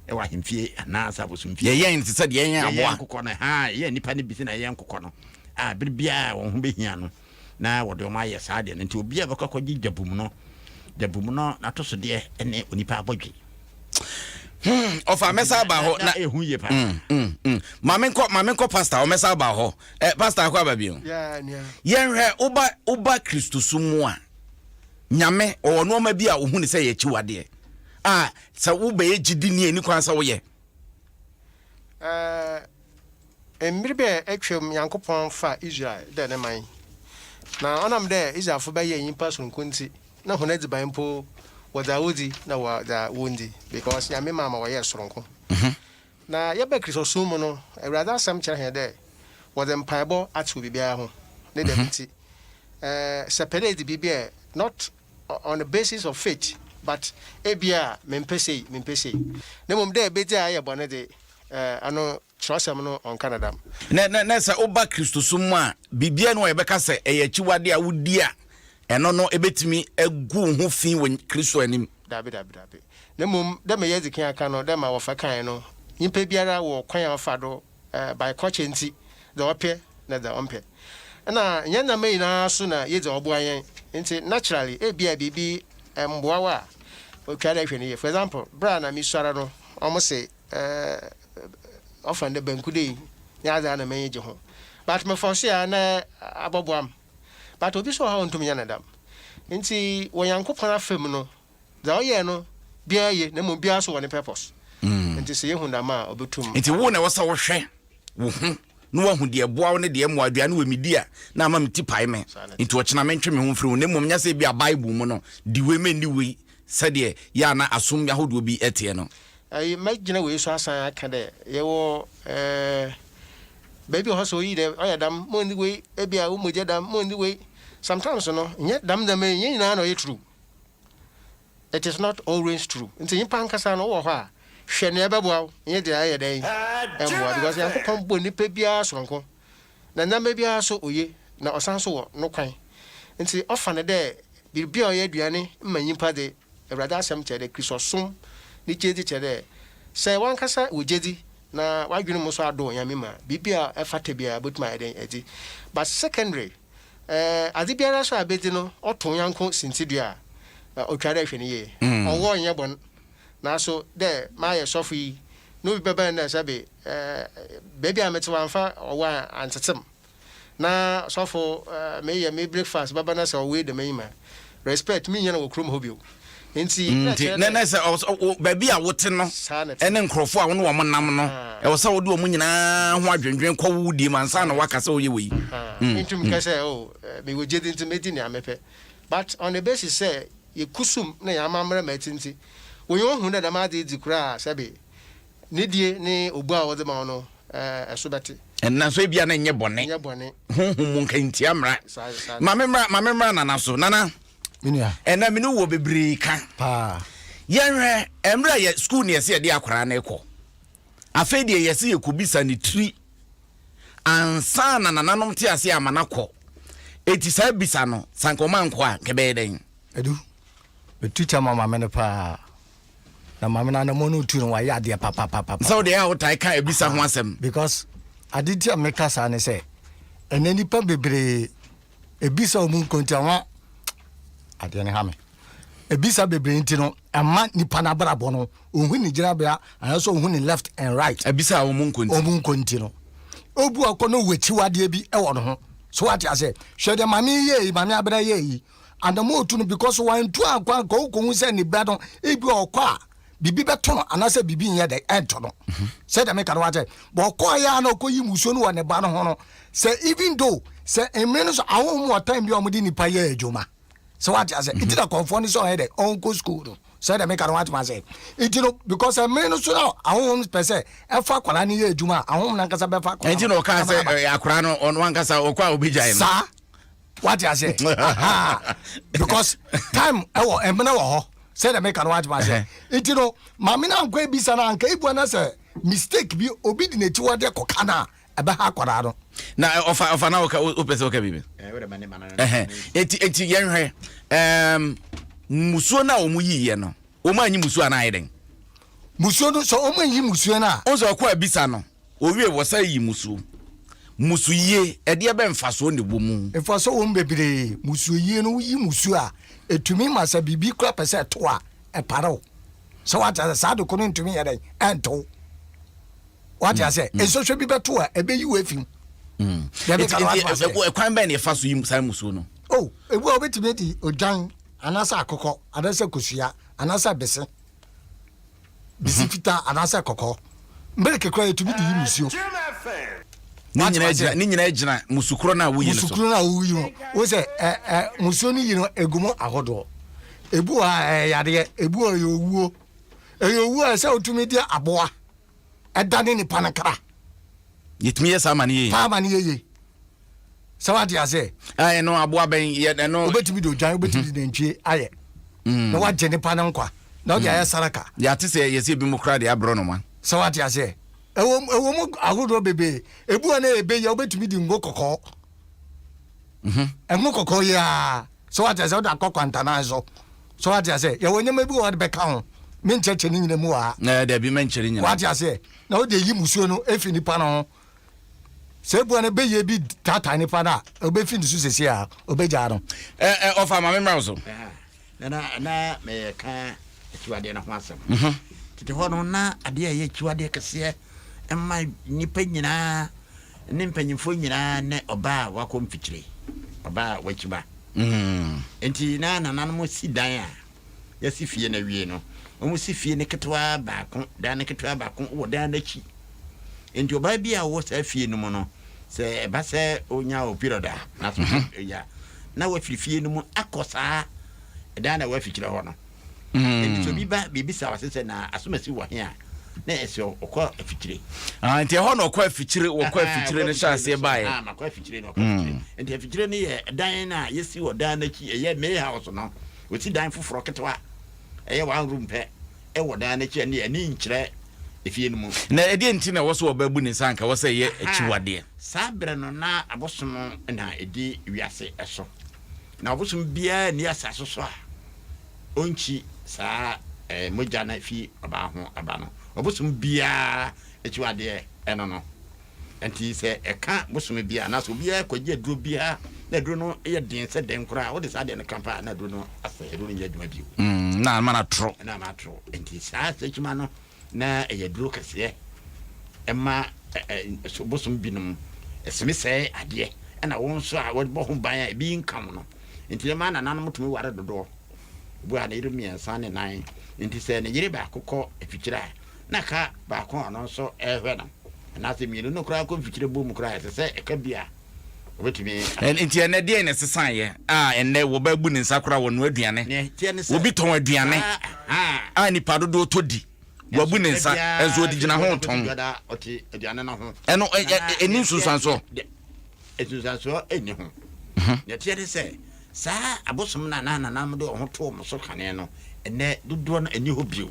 ɛwɔ ahemfie anaasɛ abosomfie. Yɛyɛn te sɛ deɛ yɛn aboa. Yɛyɛn nkokɔ no ha yɛn nipa no bi sɛ na yɛyɛn nkokɔ no a bere biara wɔn ho bɛhia no. na wɔde wɔn ayɛ saa adeɛ no. Nti obi a bɛkɔ akɔgye gyabum no, gyabum no n'atosodeɛ ne onipa abɔdwe. Hmm, ɔfa mɛsa aba hɔ na ehu yie paa. Mm, mm, mm. Maame nkɔ maame nkɔ pastor ɔmɛsa aba hɔ. Ɛ eh, pastor akɔ aba bio. Yɛnhwɛ woba woba Kristosom mu a nyame ɔwɔ nneɛma bi a ohun ne sɛ yɛ akyiwadeɛ a sɛ wobɛyɛ gyidi ni ani kwan sɛ woyɛ. Ɛɛ. Mber bi a etwa mu, Nyankopɔn faa Israel dɛ ne man. Na ɔnam dɛ Israelfo bɛyɛɛ nyimpa soronko ntsi, na hɔn edziban mpo wɔ dza wodzi na wɔ dza wonndzi because Nyame maa ma wɔyɛɛ soronko. Na yɛba Kristosom mu no, Ewuradze asɛm kyerɛ hɛn dɛ wɔdze mpaabɔ atsew biribiara ho. Ne dɛm ntsi, sɛ epɛ dɛ edzi biribi a, not on the basis of faith, but ebia memmpɛ sei, memmpɛ sei, na mbom dɛ ebedzi a eyɛ bɔn dze, ɔno kyerɛwsɛm no ɔnnka no dɛm. Na, na, na sɛ woba Kristosom mu a, biribiara nni hɔ a yɛbɛka sɛ ɛyɛ akyiwade a wodi a ɛno no ebetumi agu wo ho fi wɔ Kristo anim. Dabi, dabi, dabi. Na mbom dɛ meyɛ dzi kan akã no, dɛ ma wɔfa kãe no, nyimpa biara wɔ kwan a ɔfa do by culture ntsi, dza ɔpɛ na dza ɔmmpɛ. Nna nnyɛ ndzɛmba nyina so na yedzi a ɔboa hɛn, ntsi naturally ebia biribi mmboa wo a, otwar dɛ ehwɛ no yie. For example, ber a na misuar no, wɔse ɔfa no dɛ banku dei nye adze a nna m'enyi gye ho, but mefɔrsee a na abɔboa me. But obi so wɔ hɔ a onntum nnyɛ no dɛm. Ntsi wɔ Nyankopɔn afamu no, Dza ɔyɛe no biara ye na mbom biara so wɔ ne purpose. Ntsi sɛ yehu dɛm a obotum. Nti wo na ɛwɔ sɛ wohwɛ wo ho na woahu deɛ ɛboa wo ne deɛ ɛmmoa. Aduane wei medi a na ama me ti pae me, nti ɔkyena mentwe me ho mfiri ho, na mmom nyɛ sɛ ebia Bible mu no, di wei menni wei sɛdeɛ yɛ a na asom ahodoɔ bi teɛ no. Ayi, mɛgyina wei so asan aka dɛ yɛwɔ eh, baabi wɔ hɔ sɛ oyi dɛ ɔyɛ dɛm, monni wei, ebia wo mogya dɛm, monni wei. Sometimes no, nnyɛ dɛm ndzɛmba yi, nnyɛ nyinaa na ɔyɛ true. It is not always true. Nti nyimpa ankasa no wowɔ hɔ a, hwɛ nea ɛbɛboa wo, nye dza ɛyɛ dɛn ɛmboa because Nyankopɔn bɔ nipa biara soronko na ndzɛmba biara so oye na ɔsan so wɔ no kwan. Ntsi ɔfa no dɛ biribi a ɔyɛ eduane ma nyimpa dze, Ewuradze asɛm kyerɛ dɛ Kristɔsom ne gyedzi kyerɛ dɛ sɛ wankasa wɔ gyedzi na w'adwen mu so adɔ Nyame mu a, biribi a ɛfata biara botum ayɛ dɛn edzi. But secondary, Eh, adze biara so a ebedzi no, ɔto wo nyɛnko sintsidua a, otwar dɛ ehwɛ no yie. Ɔwɔ nnyɛ bɔn, naaso dɛ mayɛ sɔfo yi, na obi bɛba ndɛ sɛbe, eh, beebi a metse wɔammfa ɔwɔ anntsetse m', na sɔfo, eh, mereyɛ me breakfast bɛba na sɛ ɔwɔ yi da m'enyim a, respect minnya no wɔ kurom hɔ bio. Ntsi na Nti, kyerɛ na dɛ. na sɛ ɔwɔ sɛ wo baabi a wote no Saa na ɛte. ne nkurɔfoɔ a wo ne wɔn nam no, ɛwɔ sɛ wode wɔn nyinaa ho adwendwen kɔ wo die mu ansa na woaka sɛ woyɛ wei. Ahaa, mentum nka sɛ oh, mewɔ gyedi nti medi nea mepɛ. But on the basis sɛ yɛkusum na yɛn amammerɛ ma ɛte nti, wonyi ohu dɛ dɛm adze yi dzi koraa a, sɛbe ne die ne obu a wɔdze ma wo no, ɛso bɛte. Nanso ebia na ɛnyɛ bɔne. Ɛnyɛ bɔne. Honhom mu nka ntia mmara. Saa, saa. Ma me mmra, ma me mmra Nana so. Nana. Me nua. Ɛnɛ me ne wɔ bebree ka. Paa. Yɛnhwɛ, mmerɛ yɛ sukuu ne yɛsɛ yɛde akwaraa no kɔ. Afei deɛ yɛsɛ yɛkɔbisa ne tiri ansa na nananom te ase ama no akɔ. Eti saa bisa no, sɛ anka ɔma ankɔ a, nka ɛbɛyɛ dɛn? Edu, metu kyɛ ma maame no paa. Na maame no anamɔ no tu no wayɛ adeɛ papapapa. Sɛ wode a wotae ka ebisa ho asɛm. Because ade ti a meka saa ne sɛ, ɛnɛ nipa bebree ebisa wɔn nko nti wɔn adeɛ no ha me ebisa bebree nti no ɛma nipa n'abrabɔ no ohun ne gyinabea anaasɛ ohun ne left and right. Ebisa wɔn nko nti. Wɔn nko nti no obu akɔ no wɔ akyiwadeɛ bi ɛwɔ ne ho so wate ase hwɛ deɛ maame yɛ yi maame abena yɛ yi anamɔ otu no because wɔn tu akɔ akɔ okɔ hu sɛ ne ba no ebi ɔkɔ a. biribi bɛto no anaasɛ biribi nyɛ dɛ ɛnto no sɛdeɛ meka no wakyɛ bɔ ɔkɔɔ yɛ a na ɔkɔyi musuo no wɔ ne ba no ho no sɛ even though sɛ mmere no so ahohom wɔ time bi a wɔde nipa yɛ adwuma sɛ wate asɛ nti na kɔnfoɔ no sɛ ɔyɛ dɛ ɔnkɔ school no sɛdeɛ meka no wate asɛ nti no because mmere no so na ahohom pɛ sɛ ɛfa akwadaa no yɛ adwuma a ahohom no ankasa bɛfa akwadaa nti na ɔkaa sɛ akwadaa no ɔno ankasa ɔkɔ a ɔbɛgyae no saa wate aseɛ because time ɛwɔ ɛmena wɔ hɔ sɛdeɛ meka no wate aseɛ nti no maame no ankɔ ebisa no anka ebua no sɛ mistake bi obi de n'akyi wɔde kɔka no a ɛbɛha akwadaa no. Na ɔfa ɔfa na ɔka wopɛ sɛ ɔka biribi eti eti yɛnhwɛ ɛɛm musuo no a wɔn yiiɛ no wɔn anyi musuo anaa ayɛ dɛn. Musuo no sɛ wɔn anyi musuo no a. Wɔn sɛ ɔkɔ abisa no. Owie wɔ sɛ yi musuo. Musuyie, ɛdeɛ bɛn mfasoɔ na ɛwɔ mu? Mfasoɔ wɔ mu bebree. Musuyie no, woyi musuo a, ɛtumi ma sɛ biribi koraa pɛ sɛ ɛto a, ɛpare wo. Sɛ woate aseɛ, saa ade ko no ntumi nyɛ dɛn? Ɛnto wo. Woate aseɛ? Nsɔhwɛ bi bɛto a, ɛbɛyi wo afi mu. Deɛ meka no, woate aseɛ? Ɛkwan bɛn na yɛfa so yi saa musuo no? Oh, ebi a wobɛtumi adi odwan anaasɛ akokɔ anaasɛ kosua anaasɛ bese. Bisi fitaa anaasɛ kɔkɔɔ. Milk koraa yɛtumi de yi musuo. Ne nyinaa gyina ne nyinaa gyina musu korɔ no a woyi no so. Musu korɔ no a woyi no wo sɛ ɛ ɛ musuo no yi no egu mu ahodoɔ. Ebi wɔ hɔ a ɛyɛ yadeɛ, ebi wɔ hɔ ɛyɛ owuo. Ɛyɛ owuo a ɛsɛ sɛ wotumi de aboa ɛdane nipa no kra. Yɛtumi yɛ saa ma no yie. Paa ma no yɛ yie. Sɛ wate aseɛ. Ɛno aboa bɛn yɛ ɛno. Wobɛtumi de odwan, wobɛtumi de nantwie ayɛ. Na wagye nipa no nkwa. Na wode ayɛ saraka. Yɛate sɛ yɛsɛ ebi mu koraa de aborɔ noma. Sɛ wate aseɛ. Ɛwɔ ɛwɔ mu ahodoɔ bebree. Ebi wɔ no a ɛbɛyi a wobɛtumi de ngo kɔkɔɔ. Ngo kɔkɔɔ yi ara. So wate aseɛ wode akɔ kwantanan so. So wate aseɛ yɛwɔ nneɛma bi wɔ hɔ de bɛka ho. Menkyerɛkyerɛ ne nyina mu wɔ ha. Ɛɛ dabi mɛnkyerɛ ne nyina. Wate aseɛ na wode ayi musuo no efi nipa no ho. Sɛ ebua no bɛyɛ bi taataa nipa no a obefi ne so sɛsi a obɛgyaa no. Ɛ ɛ ɔfa ma me mmra wo so. Na na na mɛka akyiwadeɛ no ho asɛm. Tete hɔ no na adeɛ a ɛyɛ akyiwadeɛ kɛseɛ ma nnipa nyinaa ne mpanyimfoɔ nyinaa ne ɔbaa a wakɔ mfikyire, ɔbaa a wakyiba. Nti na nananom si dan a yɛasi fie no awie no, wɔsi fie no ketewa baako, dan no ketewa baako wɔ dan no akyi. Nti ɔbaa bi a ɔwɔ saa fie no mu no, sɛ ɛba sɛ ɔnya o period a, na so ya, na wafiri fie no mu akɔ saa dan na wafikyire hɔ no. Nti sɛ obi ba bebisa wɔ ase sɛ na asomasi wɔ he a, na ɛsɛ ɔkɔ afikyire. Ah, nti ɛhɔ na ɔkɔ afikyire, wɔkɔ afikyire no hyɛ aseɛ baeɛ. Ah, makɔ afikyire no, ɔkɔ afikyire. Nti afikyire no yɛ dan no a yɛsi wɔ dan no akyi, ɛyɛ May house no. Wɔsi dan foforɔ ketewa, ɛyɛ one room pɛ, ɛwɔ dan no akyi, ɛne ani nkyerɛ efie no mu. Na ɛdeɛ nti na ɛwɔ sɛ ɔbaa bu ne nsa anka ɛwɔ sɛ ɛyɛ akyiwadeɛ? Saa berɛ no na abosom na ɛdi wiase so. Na ɔbosom biara nni asase so a ɔnkyi saa mogya no fi ɔbaa ho ba no. Ɔbosom biara akyiwadeɛ ɛno no. Nti sɛ ɛka bosome biara anaasɛ obiara kɔgye aduro biara na aduro no yɛ den sɛ dɛn koraa wode saa deɛ no ka paa na aduro no asɛ, aduro no nyɛ adwuma bio. Mm, na ama no atoro. Na ama atoro. Nti saa sɛkyima no na ɛyɛ aduro kɛseɛ ɛma so bosom binom ɛseme sɛe adeɛ ɛna wɔn nso a wɔbɔ ho ban a ebi nka ho no. Nti ɛma nananom tumi ware dodoɔ. Obi a ne yere mmiɛnsa ne nan. Nti sɛ ne yere baako kɔ afikyire a na ka baako a ɔno nso rehwɛ no, anaasɛ mmienu no koraa kɔ mfikyire bom koraa a, ɛsɛ sɛ ɛka bi a ɔbɛtumi. Nti ɛnnɛ deɛn na ɛsesaeɛ a ɛnnɛ wɔba abu ne nsa koraa wɔnoa aduane? Nea ɛteɛ ne sɛ, Obi tɔn aduane saa, ahaa. a nipa dodoɔ tɔ di, wabu ne Nanso nsa da biara nso ɔde gyina ho kɔsi retɔn. dwada ɔte aduane no ho. Ɛno ɛ- ɛ- Na ɛnni nea ɛteɛ nsunsuansoɔ? deɛ, nsunsuansoɔ nni ho. Nea ɛteɛ ne sɛ, Saa abosom no a na nananom de wɔn ho to wɔn so kane no, ɛnnɛ dodoɔ no nni hɔ bio.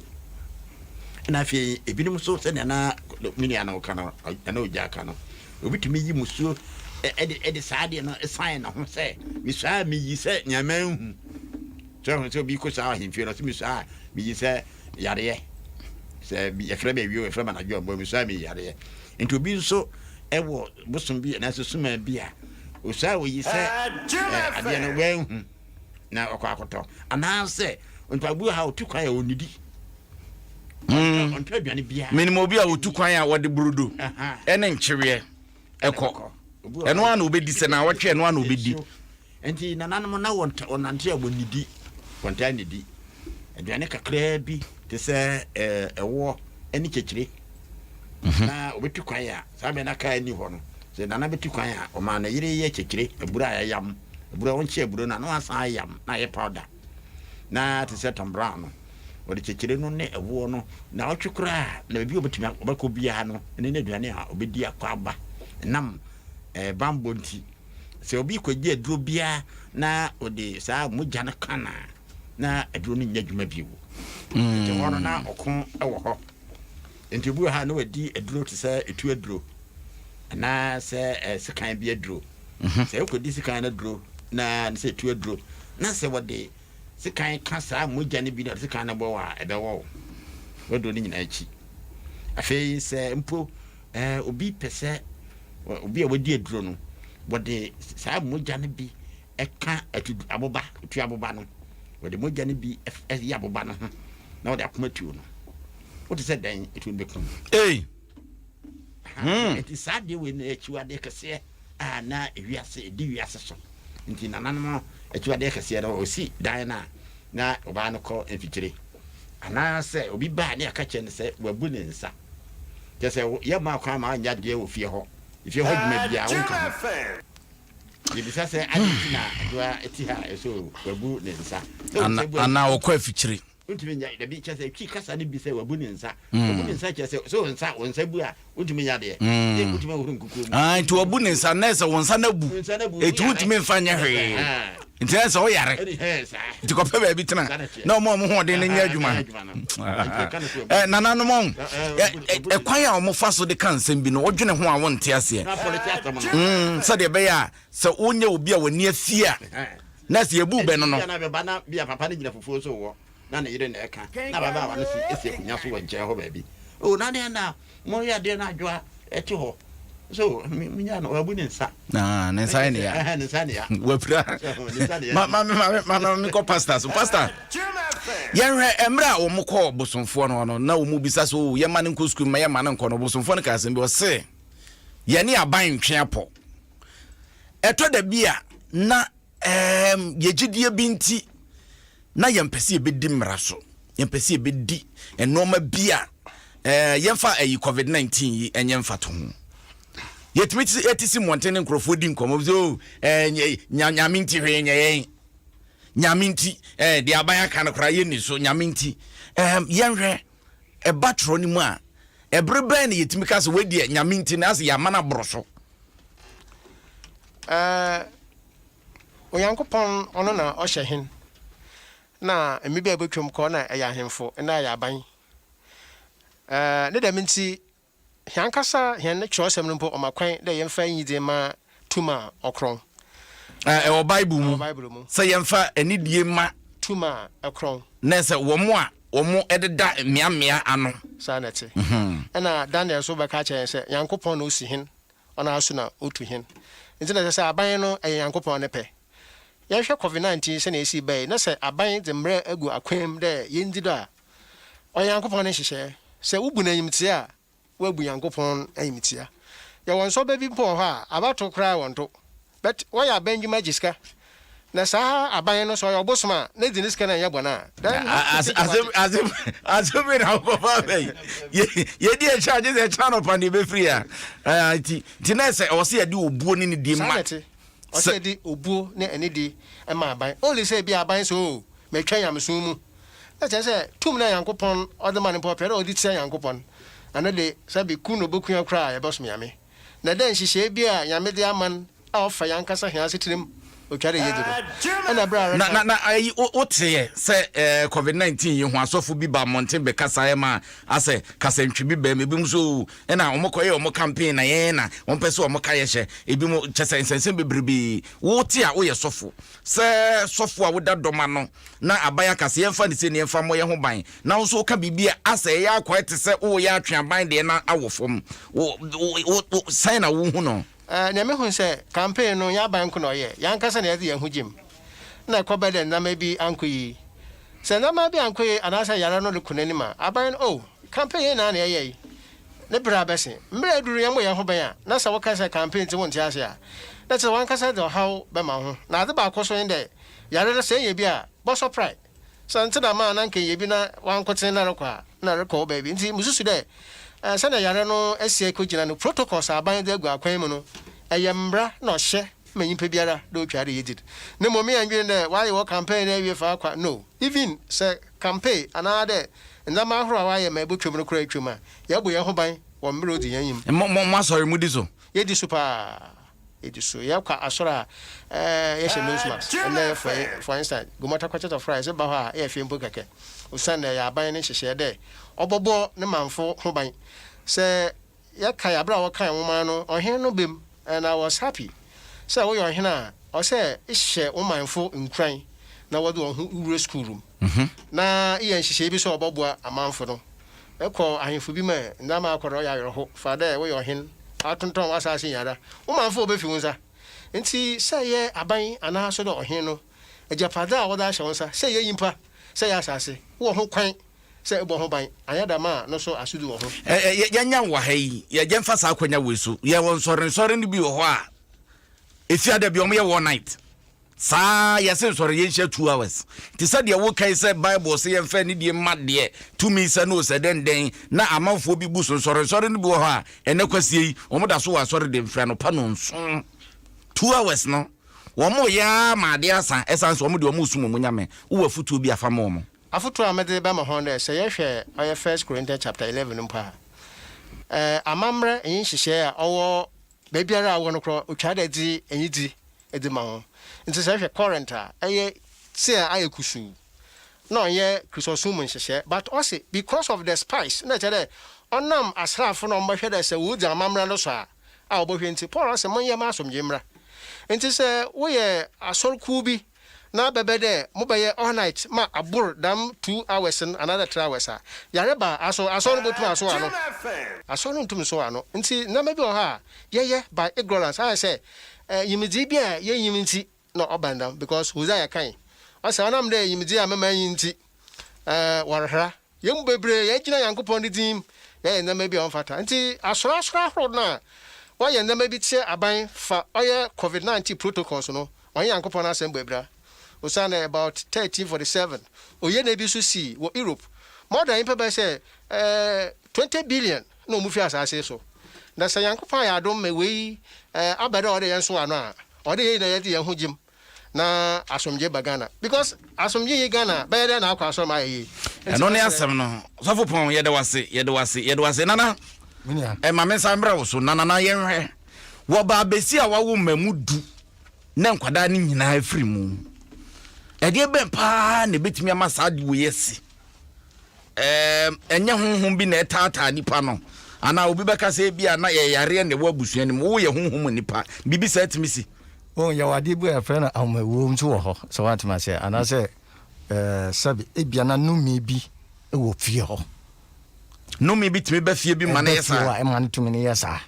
Ɛna afei ebinom nso sɛnea na me nua no ka no, na ogya ka no, obi tumi yi musuo ɛde ɛde saa adeɛ no san ne ho sɛ mesua a meyi sɛ nea manhu. Sɛ ɔho sɛ obi kɔ saa ahemfie no, sɛ mesua a meyi sɛ yareɛ, sɛ yɛfrɛ me awio, yɛfrɛ me anadwo a, mesua a meyi yareɛ. Nti obi nso ɛwɔ bosom bi anaasɛ suma bi a Osuae oyi sɛ adeɛ no wanhu na ɔkɔ akɔtɔ anaasɛ onipa bi wɔ ha ɔtu kwan a ɔnnidi ɔntɔ aduane biara. Menim obi a ɔtu kwan a wɔde burodo ne nkyeweɛ ɛkɔ ɛno ara na ɔbɛdi sɛ na awɔtwe ɛno ara na ɔbɛdi. Nti nananom na wɔnante a wɔnnidi wɔntaa nnidi aduane kakraa bi te sɛ ɛwoɔ ne kyekyere na ɔbɛtu kwan a Saa bere na kaa nni hɔ no, sɛ Nana bɛtu kwan a, ɔmaa ne yere yɛ kyekyere, aburo a yɛayam, aburo a wɔnkye aburo no a na wɔasan ayam na ayɛ powder. Na te sɛ Tom Brown no, ɔde kyekyere no ne ɛwoɔ no naawɔtwe koraa na baabi a ɔbɛtumi ɔbɛkɔ biara no, ɛne n'aduane a ɔbɛdi akɔ aba. Ɛnam eh, bammɔ nti, sɛ obi kɔgye aduro biara na ɔde saa mogya no ka no a, na aduro no nyɛ adwuma bio. Nti hɔ no na ɔko wɔ hɔ. Enti obi wɔ ha a na wadi aduro te sɛ etu aduro anaasɛ sekan bi aduro. Sɛ wokɔdi sekan no aduro na sɛ etu aduro na sɛ wɔde sekan ka saa mogya no bi na wɔde sekan no bɔ wo a, ɛbɛwɔ wo w'aduro no nyinaa akyi. Afei sɛ mpo obi pɛ sɛ obi a wadi aduro no wɔde saa mogya no bi ka atu aboba, etu aboba no, wɔde mogya no bi yɛ aboba no ho na wɔde akoma tuo no. Wote sɛ dɛn etuo no bɛkum. Ei! Hmm. Nti saa adeɛ wei no akyiwadeɛ kɛseɛ a na ewiase ɛdi wiase so. Nti nananom akyiwadeɛ kɛseɛ no ɔsi dan no a na ɔbaa no kɔ mfikyire anaasɛ obi baa ne aka kyerɛ no sɛ wabu ne nsa. Kyerɛ sɛ yɛmma kwan ma ɔnyɛ adeɛ wɔ fie hɔ. Fie hɔ dwuma biara wonka ho. Yɛbisa sɛ ade nti na Adwoa te ha ɛso wabu ne nsa. Sɛ Ana wo nsa bu a anaa ɔkɔ afikyire. Wontumi nyɛ dabi kyerɛ sɛ Twi kasa no bi sɛ wabu ne nsa. Wabu ne nsa kyerɛ sɛ sɛ wo nsa wo nsa bu a wontumi nyɛ adeɛ. Sɛ wontumi nhohoro nkukuo mu. Ah, nti wabu ne nsa na ɛsɛ wo nsa no abu. Wo nsa no abu, Eti woyare. wontumi mfa nyɛ hwee. Ɛhɛn. Nti na ɛsɛ woyare. Ɛne hɛn saa. Nti kɔpɛ baabi tena Saa na ɛteɛ. na ɔmo a ɔmo hoɔden no nyɛ Aha, adwuma. nyɛ adwuma no. Nti ɛka no sɛ wabu. Eh, nananom ɔn, Ɛ, ɛ, ɛ, wabu ne- ɛ, wabu ne ɛkwan a wɔfa so de ka nsɛm bi no, wodwene ho a wonte aseɛ. Na apoliti asɛm no. Sɛdeɛ ɛbɛyɛ a sɛ wonyɛ obi a w'ani afi a, na sɛ yɛbu bɛ no no. Bia na bɛba na bia papa no gyina fufuo so wɔ na ne yere na ɛka na ababaawa no si si akonnwa so wɔ nkyɛn hɔ baabi. O na deɛ na moyɛ adeɛ no adwoa ɛte hɔ so menya no wabu ne nsa. Ah, ne nsa yɛ ne ya. Ne nsa ne ya. Wapira. Ne nsa ne ya. Ma ma ma ma ma mekɔ pastor so. Pastor, yɛnhwɛ mmerɛ a wɔn kɔɔ bosomfoɔ no hɔ no na wɔn bisa so oh, yɛma no nkɔ sukuu ma yɛma no nkɔ no bosomfoɔ no kaa asɛm bi ɔse yɛne aban ntwe apɔ. Ɛtɔ da bi a na ɛɛm yɛ gyidie bi nti na yɛmpɛ sɛ yɛbɛdi mmara so, yɛmpɛ sɛ yɛbɛdi nneɛma bi a ɛɛ yɛmfa ɛyi covid 19 yi ɛnyɛ mfatoho. Yɛtumi te ɛte si mmɔnten ne nkurɔfoɔ di nkɔmmɔ sɛ o ɛɛ nya nyame nti hwee nyɛ yɛn, nyame nti ɛɛ deɛ aban aka no koraa yɛnni so, nyame nti ɛɛm yɛnhwɛ ɛba twerɛ no mu a ɛbere bɛn na yɛtumi ka sɛ wei deɛ nyame nti na asɛ yɛama no aboro so. Ɛɛ, Onyankopɔn ɔno na ɔhyɛ hen, na mmere bi a ebotwam kɔ na ɛyɛ ahemfo na ɛyɛ aban. Ɛɛ, ne dɛm ntsi, hɛnankasa hɛn kyerɛwsɛm no mpo ɔma kwan dɛ yɛmfa enyidzi mma tum a ɔkrɔn. Ɛɛ, ɛwɔ Bible mu Ɛwɔ Bible mu. sɛ yɛmfa anidie mma. Tum a ɛkrɔn. Na sɛ wɔn a wɔdeda mmeammea ano. Saa na ɛte. Ɛna Daniel nso bɛka akyerɛ yɛn sɛ Nyankopɔn na osi hen Ɔno ara so na otu hɛn. Ntsi na ɛsɛ sɛ aban no yɛ Nyankopɔn ne pɛ. Yɛnhwɛ Covid 19 sɛnea esii bae yi, na sɛ aban dze mbra gu akwan mu dɛ yendzi do a, ɔyɛ Nyankopɔn ne nhyehyɛɛ. Sɛ wobu no enyimtsia a, woebu Nyankopɔn enyimtsia. Yɛwɔ nsɔba bi mpo wɔ hɔ a, abatow koraa wɔnnto. But wɔyɛ aban ndwuma gye sika. Na saa aban no sɛ ɔyɛ ɔbosom a, na edzi ne sika na nnyɛ bɔn a, then you have to think about it. Asɛm asɛm bi na wokɔfa aba yi. Yɛdi ɛkyɛ a gye sɛ ɛkyɛ anɔpa na ɛbɛfiri a. Nti nti na ɛsɛ ɛwɔ sɛ yɛde obuo ne nidie Saa ma. na ɛte. Ɔsɛ yɛde obuo ne anidie ma aban. Only sɛ ebia aban sɛ oh matwa nyamesom mu. Na kyerɛ sɛ tum no a Nyankopɔn ɔde ma no mpo ɔpɛ dɛ ɔde tia Nyankopɔn. Ɛno de sɛbe ku na obekua koraa a yɛbɛsom Nyame. Na dɛ nhyehyɛɛ bi a Nyame dze ama n' a ɔfa hɛnankasa hɛn asetsena mu, otwar dɛ yedzi do. Nna ber a Na reka. na na ayi wo woteɛ sɛ eh, covid 19 yi ho asɔfo bi ba mmɔnten bɛkasaeɛ ma asɛ kasantwi bi bɛm ebinom nso oo ɛna wɔn kɔyɛ wɔn campaign na yɛn na wɔn pɛ sɛ wɔn ka yɛ hyɛ ebinom kyɛ sɛ nsɛnsɛm bebrebe wote a woyɛ sɔfo sɛ sɔfo a woda dɔm ano na aban aka sɛ yɛmfa ne sei na yɛmfa mmɔ yɛn ho ban, na wo nso woka biribi a asɛ ɛyɛ akwae te sɛ woreyɛ atwe aban deɛ no awɔ fam. Wo, wo, wo, wo, sɛn na wohu no? Eh, nea mehu ne sɛ campaign no nyɛ aban nko na ɔyɛ, yɛn ankasa na yɛde yɛn ho gyem. Na ɛkɔba dɛ nneɛma bi ankɔ yie. Sɛ nneɛma bi ankɔ yie anaasɛ yare no rekɔ n'anim a, aban no, oh, campaign yɛn nyinaa na yɛyɛe. Ne bere abɛsen. Mmere aduru no yɛmmɔ yɛn ho ban a, na sɛ woka sɛ campaign nti wonte ase a, na kyerɛ sɛ w'ankasa de ɔhaw bɛma wo ho. Na ade baako nso ne dɛ, Yare no sɛ eyɛ bi a, bɔsɔ prae. Sɛ nntse dɛm a na nka eyɛ bi na wankotsee na rokɔ a, nna rokɔ wo beebi. Ntsi mususu dɛ sɛnea yare no esi ekogyina no, protocols a aban dze agu akwan mu no, ɛyɛ mbra na ɔhyɛ ma nyimpa biara dɛ otwar dɛ yedzi do. Na mbom me anndwen dɛ wɔayɛ wɔ campaign no ewie fa akwa, no. Even sɛ campaign anaa dɛ ndzɛmba ahorow a wɔayɛ ma ebotwa mu no koraa etwa mu a, yɛbɔ hɛnho ban wɔ mber a odzi hɛn enyim. Mo, mo, mo asɔre, mudi so? Yedi so paa. Yedi so. Yɛkɔ asɔr a, yɛhyɛ nose mask. Ndɛ for for instance, Gomortah Church of Christ eba hɔ a, eyɛ fɛ mpo kɛkɛ. Osiandɛ ɔyɛ aban ne nhyehyɛɛ dɛ ɔbɔbɔ ne mamfo ho ban. Sɛ yɛkae aber a wɔkaa nwoma no, ɔhen no ba mu and I was happy. Sɛ woyɛ ɔhen a, ɔsɛ ehyɛ wo manfo nkuran na wɔdze hɔnho wura skuul mu. Na eyɛ nhyehyɛɛ bi so a ɔbɔboa amamfo no. Ekɔ ahemfo bi mu a, ndzɛmba akɔ do ɔyɛ awerɛhow. Fa dɛ woyɛ ɔhen, atontɔn w'asaase nyinara, wo mamfo wobefi wo nsa. Ntsi sɛ eyɛ aban anaa so dɛ ɔhen no, egyapadze a wɔdze ahyɛ wo nsa, sɛ eyɛ nyimpa, sɛ eyɛ asaase, ewɔ ho kwan sɛ ebɔ ho ban, annyɛ dɛm a no so asodzi wɔ ho. Ɛ ɛ yɛnya wɔ ha yi, yɛ yɛmfa saa akwanya wei so. Yɛwɔ nsɔrensɔre no bi wɔ hɔ a, efiada bi wɔyɛ all night. Saa ara, yɛse nsɔre yɛnhyia 2 hours. Te sɛ deɛ woka yi sɛ Bible se yɛmfa anidie mma deɛ tumi sɛ no sɛ dɛn dɛn na amanfoɔ bi bu so. Nsɔrensɔre no bi wɔ hɔ a ɛnɛ kwasie yi wɔn da so wɔ asɔre de mfiri anɔpa nonson. 2 hours no wɔn yɛ ara ma adeɛ asa, ɛsan so wɔn de wɔn resum wɔn Nyame. Wowɔ afutuo bi afa ma wɔn? Afotuo a mede bɛma hɔn dɛ, sɛ yɛhwɛ ɔyɛ First Corinthians chapter 11 mpo a, amammerɛ nye nhyehyɛɛ a ɔwɔ beebiara a ɔwɔ no korɔ, otwar dɛ edze enyidzi edze ma ho. Ntsi sɛ ehwɛ Corinth a, ɛyɛ tse a ayɛ kusuu, na ɔnnyɛ Christosom mu nhyehyɛɛ, but ɔse because of the spice, nna kyerɛ dɛ ɔnam asraafo na wɔbɛhwɛ dɛ sɛ wodzi amammerɛ no so a, a wɔbɔhwɛ ntsi, Paul ɔse monyɛ ma asomdwee mbra. Ntsi sɛ woyɛ asɔr kuw bi na bɛbɛ dɛ mobɛyɛ all night ma abor dɛm 2 hours no anaadɛ 3 hours a, yarba a, aso asɔr no botum asow ano? Asɔr no nntum nnsow ano. Ntsi ndzɛmba bi wɔ hɔ a yɛyɛ by ignorance, ayɛ sɛ nyimdzee bi a yennyim ntsi na ɔba no dɛm, because Hosea kãe, ɔse, Ɔnam dɛ nyimdzee a mema nye ntsi, wɔrehera. Hɛn mu beberee yɛgyina Nyankopɔn ne dzin mu yɛyɛ ndzɛmba bi a ɔmmfata. Ntsi asorasor ahorow no a wɔyɛ ndzɛmba bi tsia aban fa ɔyɛ Covid 19 protocols no, ɔnye Nyankopɔn n'asɛm bɔ ebira. Osiandɛ about 1347, oye na bi so sii wɔ Europe ma ɔda nyimpa bɛyɛ sɛ 20 billion na wɔn fi asaase yi so. Na sɛ Nyankopɔn ayɛ adom ma wei aba dɛ ɔwɔ dɛ yɛnsow ano a, ɔwɔ dɛ yɛn nyinaa yɛdze hɛn ho gye mu na asomdwee ba Ghana. Because asomdwee nnyi Ghana a, bɛyɛ dɛn na akɔ asɔr ma ayɛ yie? Ntsi Ɛno ne mɛserɛ. asɛm no. Sɔfo Pɔn, yɛda wo ase, yɛda wo ase, yɛda wo ase. Nana, ma me nsa mmra wo so. Na Nana, yɛnhwɛ. Wɔ baabasia a wawo mmamu du na nkwadaa no nyinaa firi mu, ɛdeɛ bɛn paa na ɛbɛtumi ama saa ade wei asi? Ɛɛm, ɛnyɛ honhom bi na ɛtaataa nipa no, anaa obi bɛka sɛ ebia na yɛ yareɛ na ɛwɔ abusua no mu. Woyɛ honhom mu nipa, biribi saa tumi si. Oh, yɛwɔ adeɛ bi a yɛfrɛ no ahomawuo nso wɔ hɔ, sɛ woate me aseɛ, anaasɛ ɛɛ sɛbe ebia na nnome bi wɔ fie hɔ. Nnome bi tumi ba fie bi ma no Ɛba yɛ fie hɔ saa. a, ɛma no tumi no yɛ saa,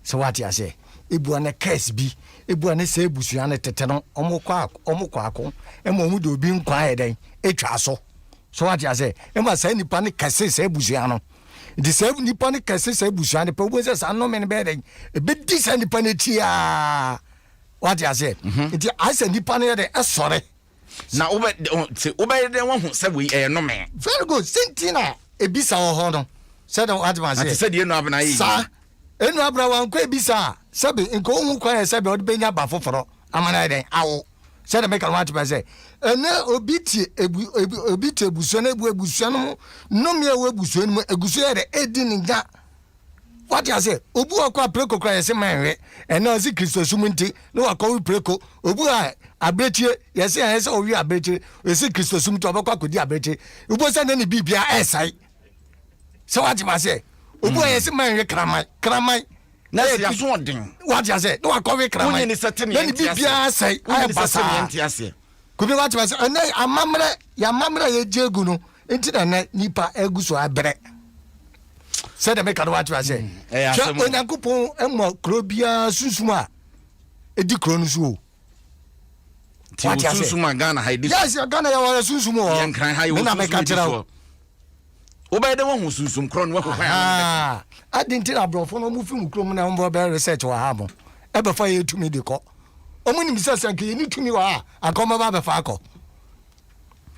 sɛ woate aseɛ. Ebia na curse bi, ebia ne sɛ abusua no tete no, wɔkɔ ako, wɔkɔ ako, ɛma wɔde obi nkwa ayɛ dɛn, atwa so. So wate ase? Ɛma saa nipa no kɛse saa abusua no. Nti saa nipa no kɛse saa abusua no pɛ, wobɛhu sɛ saa nnome no bɛyɛ dɛn? Ɛbɛdi saa nipa no akyi aa. Wate aseɛ? Mhm. Nti ayɛ sɛ nipa no yɛ dɛn? Ɛsɔre. Na wobɛ wobɛyɛ dɛn wahu sɛ wei ɛyɛ nnome? Very good. Sɛ nti na ebisa wɔ hɔ no. Sɛ dɛn wate aseɛ? Ate sɛ deɛ Enu Abena yɛ yi. Saa. Enu Abena wankɔ ebisa a, sɛbe nka ɔnhu kwan yɛ sɛbe ɔde bɛnya ba foforɔ ama no ayɛ dɛn? Awo. Sɛdeɛ meka no wate pɛ sɛ ɛnɛ obi te ebu ebu obi te abusua no ebu abusua no mu nnome a ɛwɔ abusua no mu egu so yɛ dɛ edi ne nya. Wate ase? Obi wɔ kɔ a preko kora yɛse ma ɛnwe ɛnɛ ɔse Kristosom nti na wakɔwe preko. Obi wɔ a abirekyie yɛse ɛyɛ sɛ ɔwe abirekyie yɛse Kristosom nti ɔbɛkɔ akɔdi abirekyie. Wobɛhu sɛ ne ne biribia ɛɛsɛe. Sɛ wate aseɛ? Obi wɔ yɛse ma ɛnwe kraman kraman. Na sɛ yaso ɔden. Wate aseɛ? Na wakɔwe kraman. Wonye ne sɛ te ne Na ne yɛnte aseɛ. biribiara sɛe Wonye ayɛ ne sɛ te ne basaa. yɛnte aseɛ. Kobi wate aseɛ? Ɛnɛ amammerɛ yɛ amammerɛ a yɛgye agu no nti na ɛnɛ nipa agu so abrɛ. Sɛdeɛ meka no wate aseɛ? Ɛyɛ Hwɛ asɛm o. Onyankopɔn ma kuro biara sunsum a ɛdi kuro no so o. Nti wo sunsum a Ghana ha yɛdi so. Yes, Ghana yɛwɔ yɛ sunsum wɔ hɔ. Yɛn Nkran ha yɛwɔ Me na sunsum meka yɛdi kyerɛ wo. soɔ. Wobɛyɛ dɛ woahu sunsum korɔ no woahu kwan a wone no bɛka. Adi nti na aborɔfo no wɔn fi mu kurom na wɔn bɛyɛ research wɔ ha mo ɛbɛfa yɛ tumi de kɔ. Wɔn nim sɛ sɛ nka yɛni tumi wɔ ha a anka wɔn bɛba abɛfa akɔ.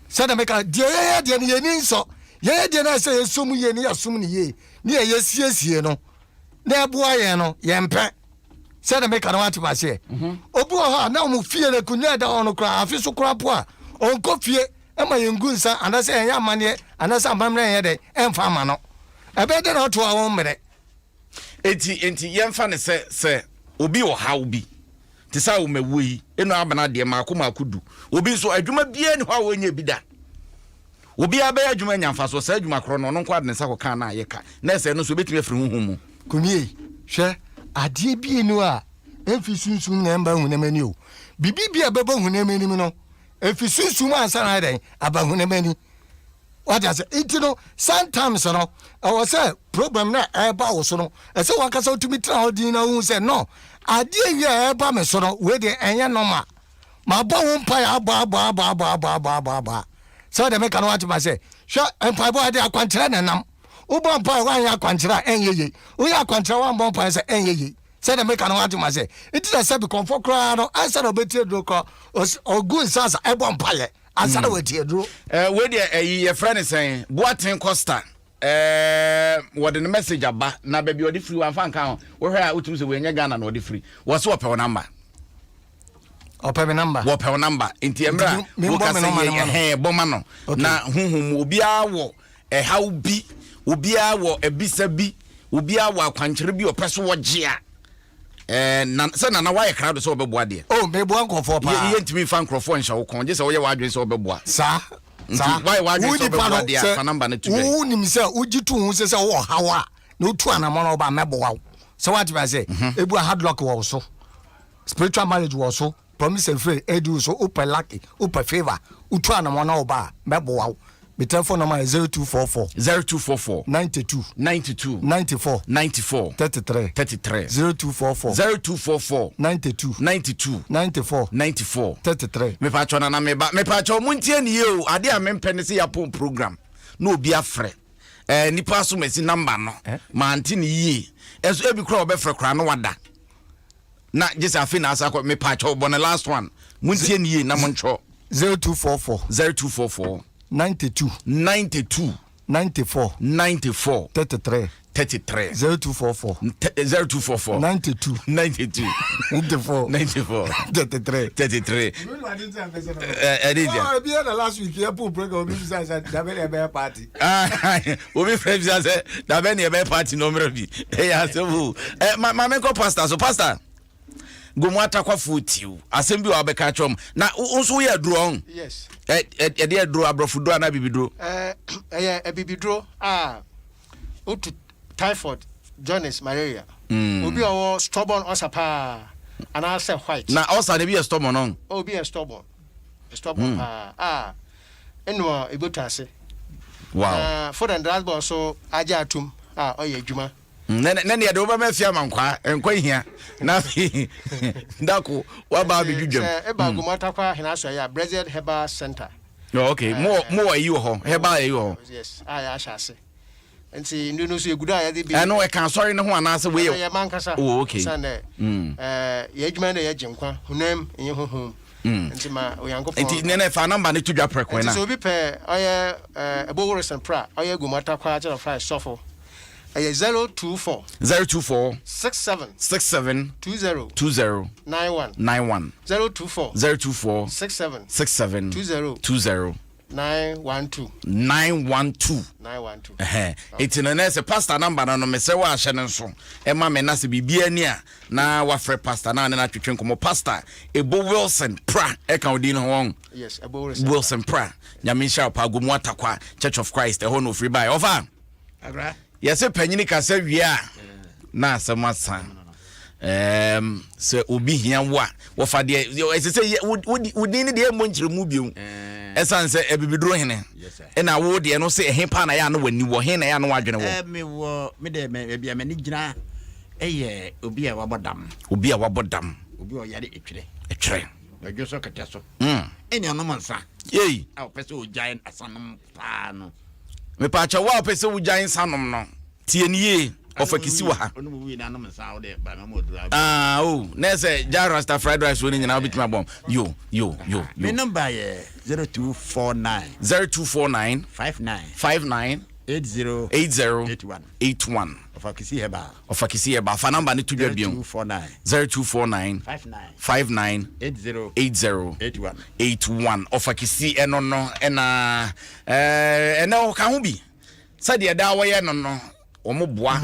Sɛdeɛ meka deɛ yɛyɛ deɛ no yɛni nsɔ yɛyɛ deɛ no a sɛ yɛsɔ mu yie ne yɛsom no yie ne yɛyɛ siesie no na ɛboa yɛn no yɛmpɛ. Sɛdeɛ meka no wate maseɛ. Obi wɔ hɔ a na wɔn fie no akonnwa ɛda hɔ no koraa afe so koraa po a ɔnkɔ fie ɛma yɛn gu nsa anaasɛ yɛnyɛ amanneɛ anaasɛ amammerɛ nyɛ dɛn ɛmfa ama no. Ɛbɛyɛ dɛn na ɔto a wɔmmrɛ? Enti, enti yɛmfa no sɛ, sɛ obi wɔ haw bi, te sɛ awomawuo yi, eno abena deɛ mmaako mmaako du. Obi nso, adwuma biara nni hɔ a ɔnyɛ bi da. Obiara bɛyɛ adwuma anya mfasoɔ, saa adwuma korɔ no, ɔno nko ara de ne nsa kɔka na ayɛ ka. Na ɛsɛ ɛno nso, ɛbɛtumi afiri honhom mu. Kumie, hwɛ, adeɛ bi nni hɔ a ɛmfiri sunsum na ɛmba honam ani o. Biribi biara a ɛbɛba honam anim no, Efi sunsum ansa na ayɛ dɛn aba honam ani. Wate ase? Nti no, sometimes no, ɛwɔ sɛ problem no a ɛreba wo so no, ɛsɛ wankasa wotumi tena hɔ din na wohu sɛ no, adeɛ yi a ɛreba me so no, wei deɛ ɛnyɛ normal. Mabɔ ho mpaeɛ abɔ abɔ abɔ abɔ abɔ abɔ abɔ abɔ. Sɛ deɛ meka no wate ma sɛ, hwɛ mpaebɔ a ɛde akwankyerɛ na ɛnam. Wobɔ mpaeɛ woanyɛ akwankyerɛ a ɛnyɛ yie. Woyɛ akwankyerɛ woambɔ mpaeɛ sɛ ɛnyɛ yie. Sɛdeɛ meka no wate ma sɛ nti na sɛbi kɔmfɔ koraa no ansa na ɔbɛtie duro koraa ɔgu nsa asa ɛbɔ mpaeɛ ansa na watie duro. Eh, wei deɛ ɛyi yɛfrɛ ne sɛn Boateng Costa eh, wɔde ne message aba na baabi ɔde firi wamfa nka ho. Wohwɛ a wotumi sɛ wei nyɛ Ghana na ɔde firi. Wɔ se wɔpɛ wo number. Ɔpɛ me number. Wɔpɛ wo number. Nti ɛmmerɛ a woka sɛ yɛ ɛhɛn bɔ ma no. Na honhom mu obiara wɔ ɛhaw bi, obiara wɔ abisa bi, obiara wɔ akwankyerɛ bi ɔpɛ so wɔgye a. Ɛɛ na sɛ nana wayɛ krado sɛ ɔbɛboa deɛ. Oh meboa nkurɔfoɔ paa. Yɛ yɛntumi nfa nkurɔfoɔ nhyɛ wo kɔn gye sɛ woyɛ w'adwene sɛ ɔbɛboa. Saa. Nti wayɛ w'adwene sɛ ɔbɛboa deɛ a fa number no to dwa. Wo nim sɛ wogye to ho sɛ sɛ wowɔ haw a na wotu anamɔ na woba mɛboa wo. Sɛ woate ase ebu a hard luck wɔ wo so. Spiritual marriage wɔ so, promise and fail edi wo so, wopɛ lucky, wopɛ favour, wotu anamɔ na woba a, mɛboa wo. Me telephone number yɛ 0244. 0244. 92. 92. 94. 94. 33. 33. 0244. 0244. 92. 92. 94. 94. 33. Mepatwɔ nana meba mepatwɔ mo ntie ne yie o adeɛ a mempɛ ne sɛ yɛapɔn program na obi afrɛ ɛɛ nipa aso masi namba no eh? mante ne yie ɛso ebi kora wɔbɛfrɛ koraa no wada na gye sɛ afei na asa akɔ mepaakyɛw bɔ ne last one montie ne yie na montwerɛ 0244 0244 92 92 94 94 33 33 0244 0244 92 92 94 94 33 33 ɛde gya ebi yɛ na last week yɛ pool program obi bisa sɛ dabɛ na ɛbɛyɛ party obi fɛ bisa sɛ dabɛ na ɛbɛyɛ party na ɔmmerɛ bi ɛyɛ asɛm o ɛ ma ma menkɔ pastor so pastor gomu atakwafoɔ tiw asɛm bi wɔ abɛka akyerɛ m na wo nso woyɛ aduro ɔn yes ɛde aduro aborɔfo duro anaa bibiduro ɛyɛ abibiduro a wotu typhoid jaundice malaria mm. obi a ɔwɔ stubborn ulcer paa anaasɛ white na ulcer no bi yɛ stubborn ɔn obi yɛ stubborn stubborn mm. paa a ɛnu a ebetu ase wow na food and drugs board nso agye atum a ɔyɛ adwuma ne ne deɛ de wobɛma afie ama nkwaa nkwa hia na afei dako waba abɛdwidwam sɛ ɛba agomatakwa hena so ɛyɛ a Brexit Herbal Center Oh, okay. Mo mo wɔ ayi wɔ hɔ. Herbal ayi wɔ hɔ. Yes, a yɛahyɛ ase. Nti ndu no nso yɛgu do a yɛde bi. Ɛno ɛka asɔre no ho anaasɛ wei yɛ. Ɛyɛ mankasa. Oh, okay. San dɛ. Mm. Ɛɛ yɛ adwuma no yɛ gye nkwa honam nye honhom. Mm. Nti ma Onyankopɔn. Nti ne na fa namba no to dwa prɛko na. Nti sɛ obi pɛ ɔyɛ ɛɛ ɛbɔ Wilson pra ɔyɛ Gomata kwa kyerɛ fry sɔfo. Ɛyɛ 024. 024. 67. 67. 20. 20. 91. 91. 024. 024. 67. 67. 20. 20. 912. 912. 912. Ɛhɛn. Eti no na sɛ pastor number no no mesrɛ wo ahyɛ no nso ɛma me na sɛ biribi ani a na wafrɛ pastor na ne no atwetwe nkɔmmɔ pastor Ebo Wilson Pra ɛka odin no ho wɔn. Yes, Ebo Wilson. Wilson Pra. Nyame nhyira wo paa Gomu Atakwa Church of Christ ɛhɔ na ofiri baeɛ. Ɔfa. Yɛsɛ panyini kasa wie a na asɛm asa. Um, sɛ obi hia wo a wɔfa deɛ ɛsɛ sɛ wo din no deɛ ɛmmɔ nkyerɛmu bio ɛsiane sɛ abibiduro hene ɛna wo deɛ no sɛ ɛhe paa na yɛ ano w'ani wɔ he na yɛ ano w'adwene wɔ mewɔ me deɛ baabi a m'ani gyina ɛyɛ obi a wabɔ dam obi a wabɔ dam obi a ɔyare ɛtwerɛ ɛtwerɛ ɔdwo so kɛtɛ so ɛne ɔnom nsa yei a ɔpɛ sɛ ɔgyae asanom paa no. Mepaakyɛw wo a wopɛ sɛ wogyae nsa nom no, tie no yie. Ɔfa kisi wɔ ha. Ah, oh, na ɛsɛ gya rasta fried rice wo ne nyinaa wobɛtumi abɔ yo yo yo yo. Me number yɛ 0249 0249 59 59 80 80 81 81. Ɔfa kisi hɛba. Ɔfa kisi hɛba. Fa number no to dwa bio. 0249 0249 59 59 80 80 81 81. Ɔfa kisi ɛno no ɛna ɛɛ ɛnɛ ɔka ho bi sɛdeɛ daa wɔyɛ no no wɔn boa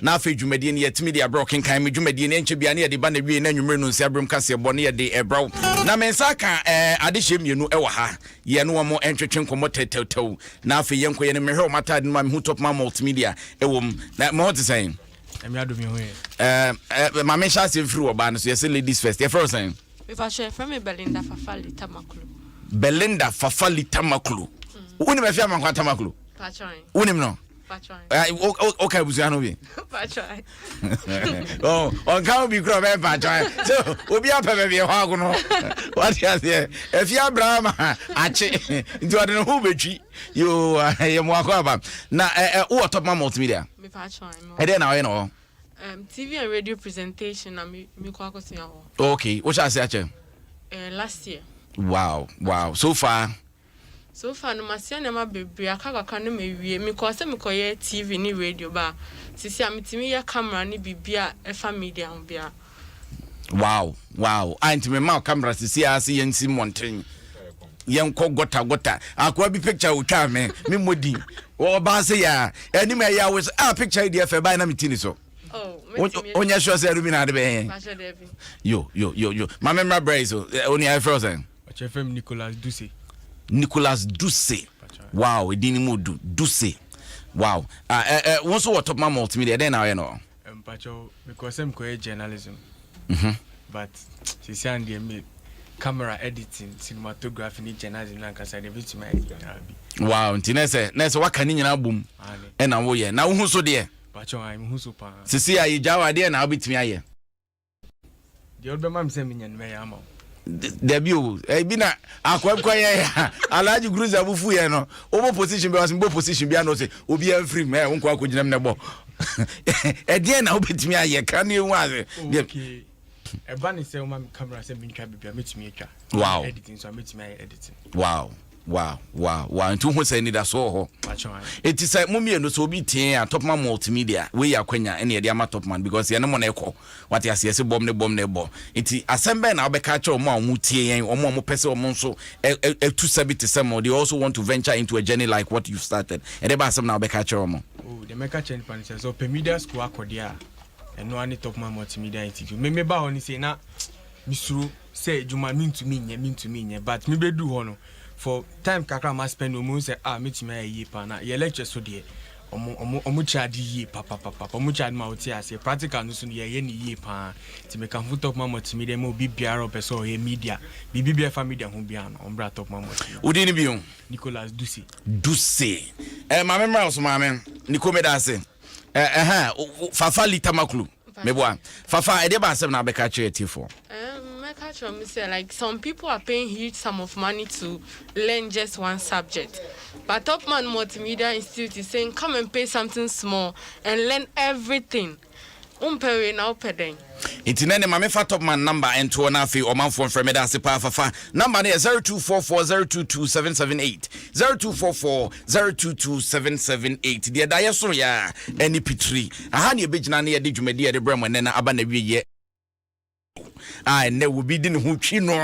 na afei dwumadie no yɛtumi de abrɛ ɔkenkan me dwumadie no ɛnkyɛ bia ne yɛde ba na wie na anwummere no nsi aberɛm kaseɛ bɔ ne yɛde ɛbrɛ wo na me nsa ka ɛɛ adehyɛ mmienu ɛwɔ ha yɛne wɔn ntwetwe nkɔmmɔ tɛtɛtɛw na afei yɛnkɔ yɛn mehwɛ wɔn ataade no ma mehu Topman Multimedia ɛwɔ mu na mo ho te sɛn Ɛmi adum yi ho yɛ. ɛɛ ɛɛ maame nhyɛ aseɛ mfiri wɔ baa no so yɛsɛ ladies first yɛfrɛ wo sɛn Mepakyɛ yɛfrɛ me Belinda Fafali Tamaklo. Belinda Fafali Tamaklo wonim Afia Amankwa Tamaklo Pakyɛ. wonim no Pakyɛ. woka abusua no bi Pakyɛ. ɔnka wo bi kora ɔbɛyɛ pakyɛ sɛ obi apɛ baabi ɛhɔ ago no wate aseɛ afi abraham akye nti ɔde ne ho bɛtwi yo yɛ mmoakɔ aba na wowɔ Topman Multimedia Mepakyɛ. ɛdeɛ na ɔyɛ na ɔ TV and radio presentation na me mekɔ akɔsua hɔ. okay wohyɛ ase akyɛ Last year. Wow so far So far no masua nneɛma bebree aka kakra na mawie. Mekɔɔ sɛ mekɔyɛ TV ne radio ba a, sisi a metumi yɛ camera ne biribi a ɛfa media ho biara. Wow. A nti mema wo camera sisi a se yɛnsi mmɔnten yɛnkɔ gɔta gɔta. Akoa bi picture otwaa me me mmɔ din. Ɔbaa se yɛ a anim ɛyɛ awo sɛ ah picture yi deɛ fɛ bae na me ti ni so. Oh, mɛtumi. Wonyɛ sure sɛ ɛno bi na ade bɛyɛ. Pakyɛ daabi. Yo yo yo yo. Ma me mmra brɛ yi so. Onua yɛfrɛ wo sɛn? Ɔkyerɛ fam Nicholas Duse. Nicholas Duse. Wow, edin no mu du. Duse. Wow. Ah, eh, eh, wo nso wɔ Topman Multimedia, ɛdɛn na woyɛ no? Mpakyɛw, mekɔɔ sɛ mekɔyɛ journalism. But seesei ano deɛ me camera editing, cinematography ne journalism no ankasa deɛ mɛtumi ayɛ nyinaa bi. Wow, nti na ɛsɛ na ɛsɛ waka ne nyinaa bom ɛna woyɛ. Na wohu so deɛ? Mpakyɛw, ae, mehu so paa. Seesei a yɛgya wo adeɛ na wobɛtumi ayɛ? Deɛ wode bɛma me sɛ menyɛ no mɛyɛ ama wo. Dabi o, ebi na akoa bi kɔyɛ Alhaji Guruza bu fu yɛ no, wobɔ position bi ɔsɛ mbɔ position bi ano sɛ obi amfiri mu, ɛ wo nkɔ akɔgyina mu na bɔ. Ɛdeɛn na wobɛtumi ayɛ ka ne ehu ase. Okay. Ɛba ne sɛ woma me camera sɛ mentwa biribi a mɛtumi atwa. Wow. Editing so a mɛtumi ayɛ editing. Wow. Wow wow wow nti wohu sɛ anidasoɔ wɔ hɔ. Eti sɛ mo mmienu sɛ obi tie a Topman Multimedia wei yɛ akwanya ɛna yɛde ama Topman because yɛne mo na ɛkɔ wate aseɛ sɛ bɔm ne bɔm na ɛbɔ nti asɛm bɛn na wobɛka akyerɛ wɔn a wɔn tie yɛn wɔn a wɔpɛ sɛ wɔn nso ɛtu sɛbi te sɛ mo they also want to venture into a journey like what you started ɛde ba asɛm na wobɛka akyerɛ wɔn. Oh deɛ mɛka kyerɛ nipa no sɛ sɛ ɔpɛ media school akɔ deɛ a ɛno ara ne Topman Multimedia Institute me meba hɔ no sei na mesuro sɛ adwuma mentumi nyɛ mentumi nyɛ but mebɛduru hɔ no for time kakra a ma spend wɔ mu sɛ ah mɛtumi ayɛ yie paa na yɛ lecture so deɛ ɔmo ɔmo ɔmo kyerɛ ade yie papapapa ɔmo kyerɛ ade ma wote aseɛ practical no so no yɛyɛ ne yie paa nti mekamfo Topman Multimedia ma obi biara ɔpɛ sɛ ɔyɛ media biribi biara ɛfa media ho biara no ɔmbra Topman Multimedia. Wo din ne bio? Nicholas Duse. Duse. Eh, maame mmra wo so maame. Niko meda ase. Eh, eh, Fafa Litamaklu. Meboa. Fafa, ɛdeɛ ba asɛm na abɛka akyerɛ atiefoɔ? Mɛka kyerɛ mo sɛ like some people are paying huge sum of money to learn just one subject but Topman Multimedia Institute is saying come and pay something small and learn everything. Wompɛ wei na wopɛ dɛn? Nti nɛ ne ma mefa Topman number ntoɔ na afei ɔmanfoɔ mfrɛ. Meda ase paa Fafa. Number no yɛ 0244022778, 0244022778. Deɛ daeɛ so yɛ a ɛne pitiri. Aha ne yɛbɛgyina ne yɛde dwumadi a yɛde brɛ mo ɛnɛ no aba n'awieɛ. A ɛnɛ obi di ne ho twi no,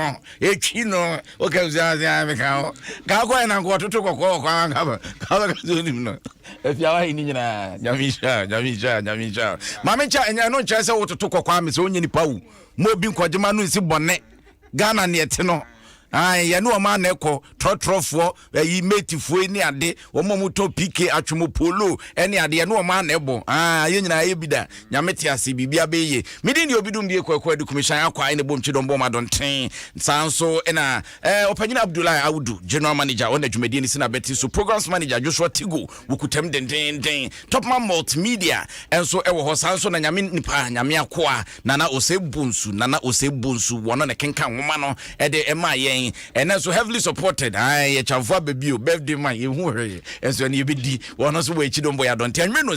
ɛtwi no, woka sɛ sɛ meka ho. Ka kɔɛ na nka ɔtoto kɔkɔɔ wɔ kwan ka ka bɛka sɛ onim no. Afia wahe ne nyinaa. Nyame nhyira, nyame nhyira, nyame nhyira. Maame nkyɛ ɛnyɛ ɛno nkyerɛ sɛ wototo kɔkɔɔ ame sɛ wonyɛ nipa wu. Mo obi nkɔgye ma no nsi bɔne. Ghana ne ɛte no. Ae, yɛne wɔn a na ɛkɔ trɔtrɔfoɔ, ayi matefoɔ yi ne ade, wɔn a wɔtɔ PK, atwemo polo ne ade, yɛne wɔn a na ɛbɔ. Ae, yɛn nyinaa yɛ bi da. Nyame te ase, biribi abɛyɛ yie. Me din deɛ obi dum bie kwaku adu kumihyɛn akwa ɛna ɛbɔ mtwi dɔm bɔ ma dɔnten. Saa nso ɛna eh, ɔpanyin Abdullahi Audu, general manager, ɔna dwumadie no si na bɛti so, programs manager Joshua Tigo, wokutam dendenden. Topman Multimedia nso ɛwɔ hɔ. Saa nso na Nyame nipa, Nyame akoa, Nana Osei Bonsu, Nana Osei Bonsu, wɔno na ɛkenkan nwoma no ɛde ɛmaa yɛn. Ɛnɛ nso heavily supported, ae, yɛkyamfo aba bio, birthday man, yɛhu hwee, nso ɛne yɛbɛdi, wɔno nso wɔ akyi dɔm bɔ yɛ adɔnten. Anwummerɛ no.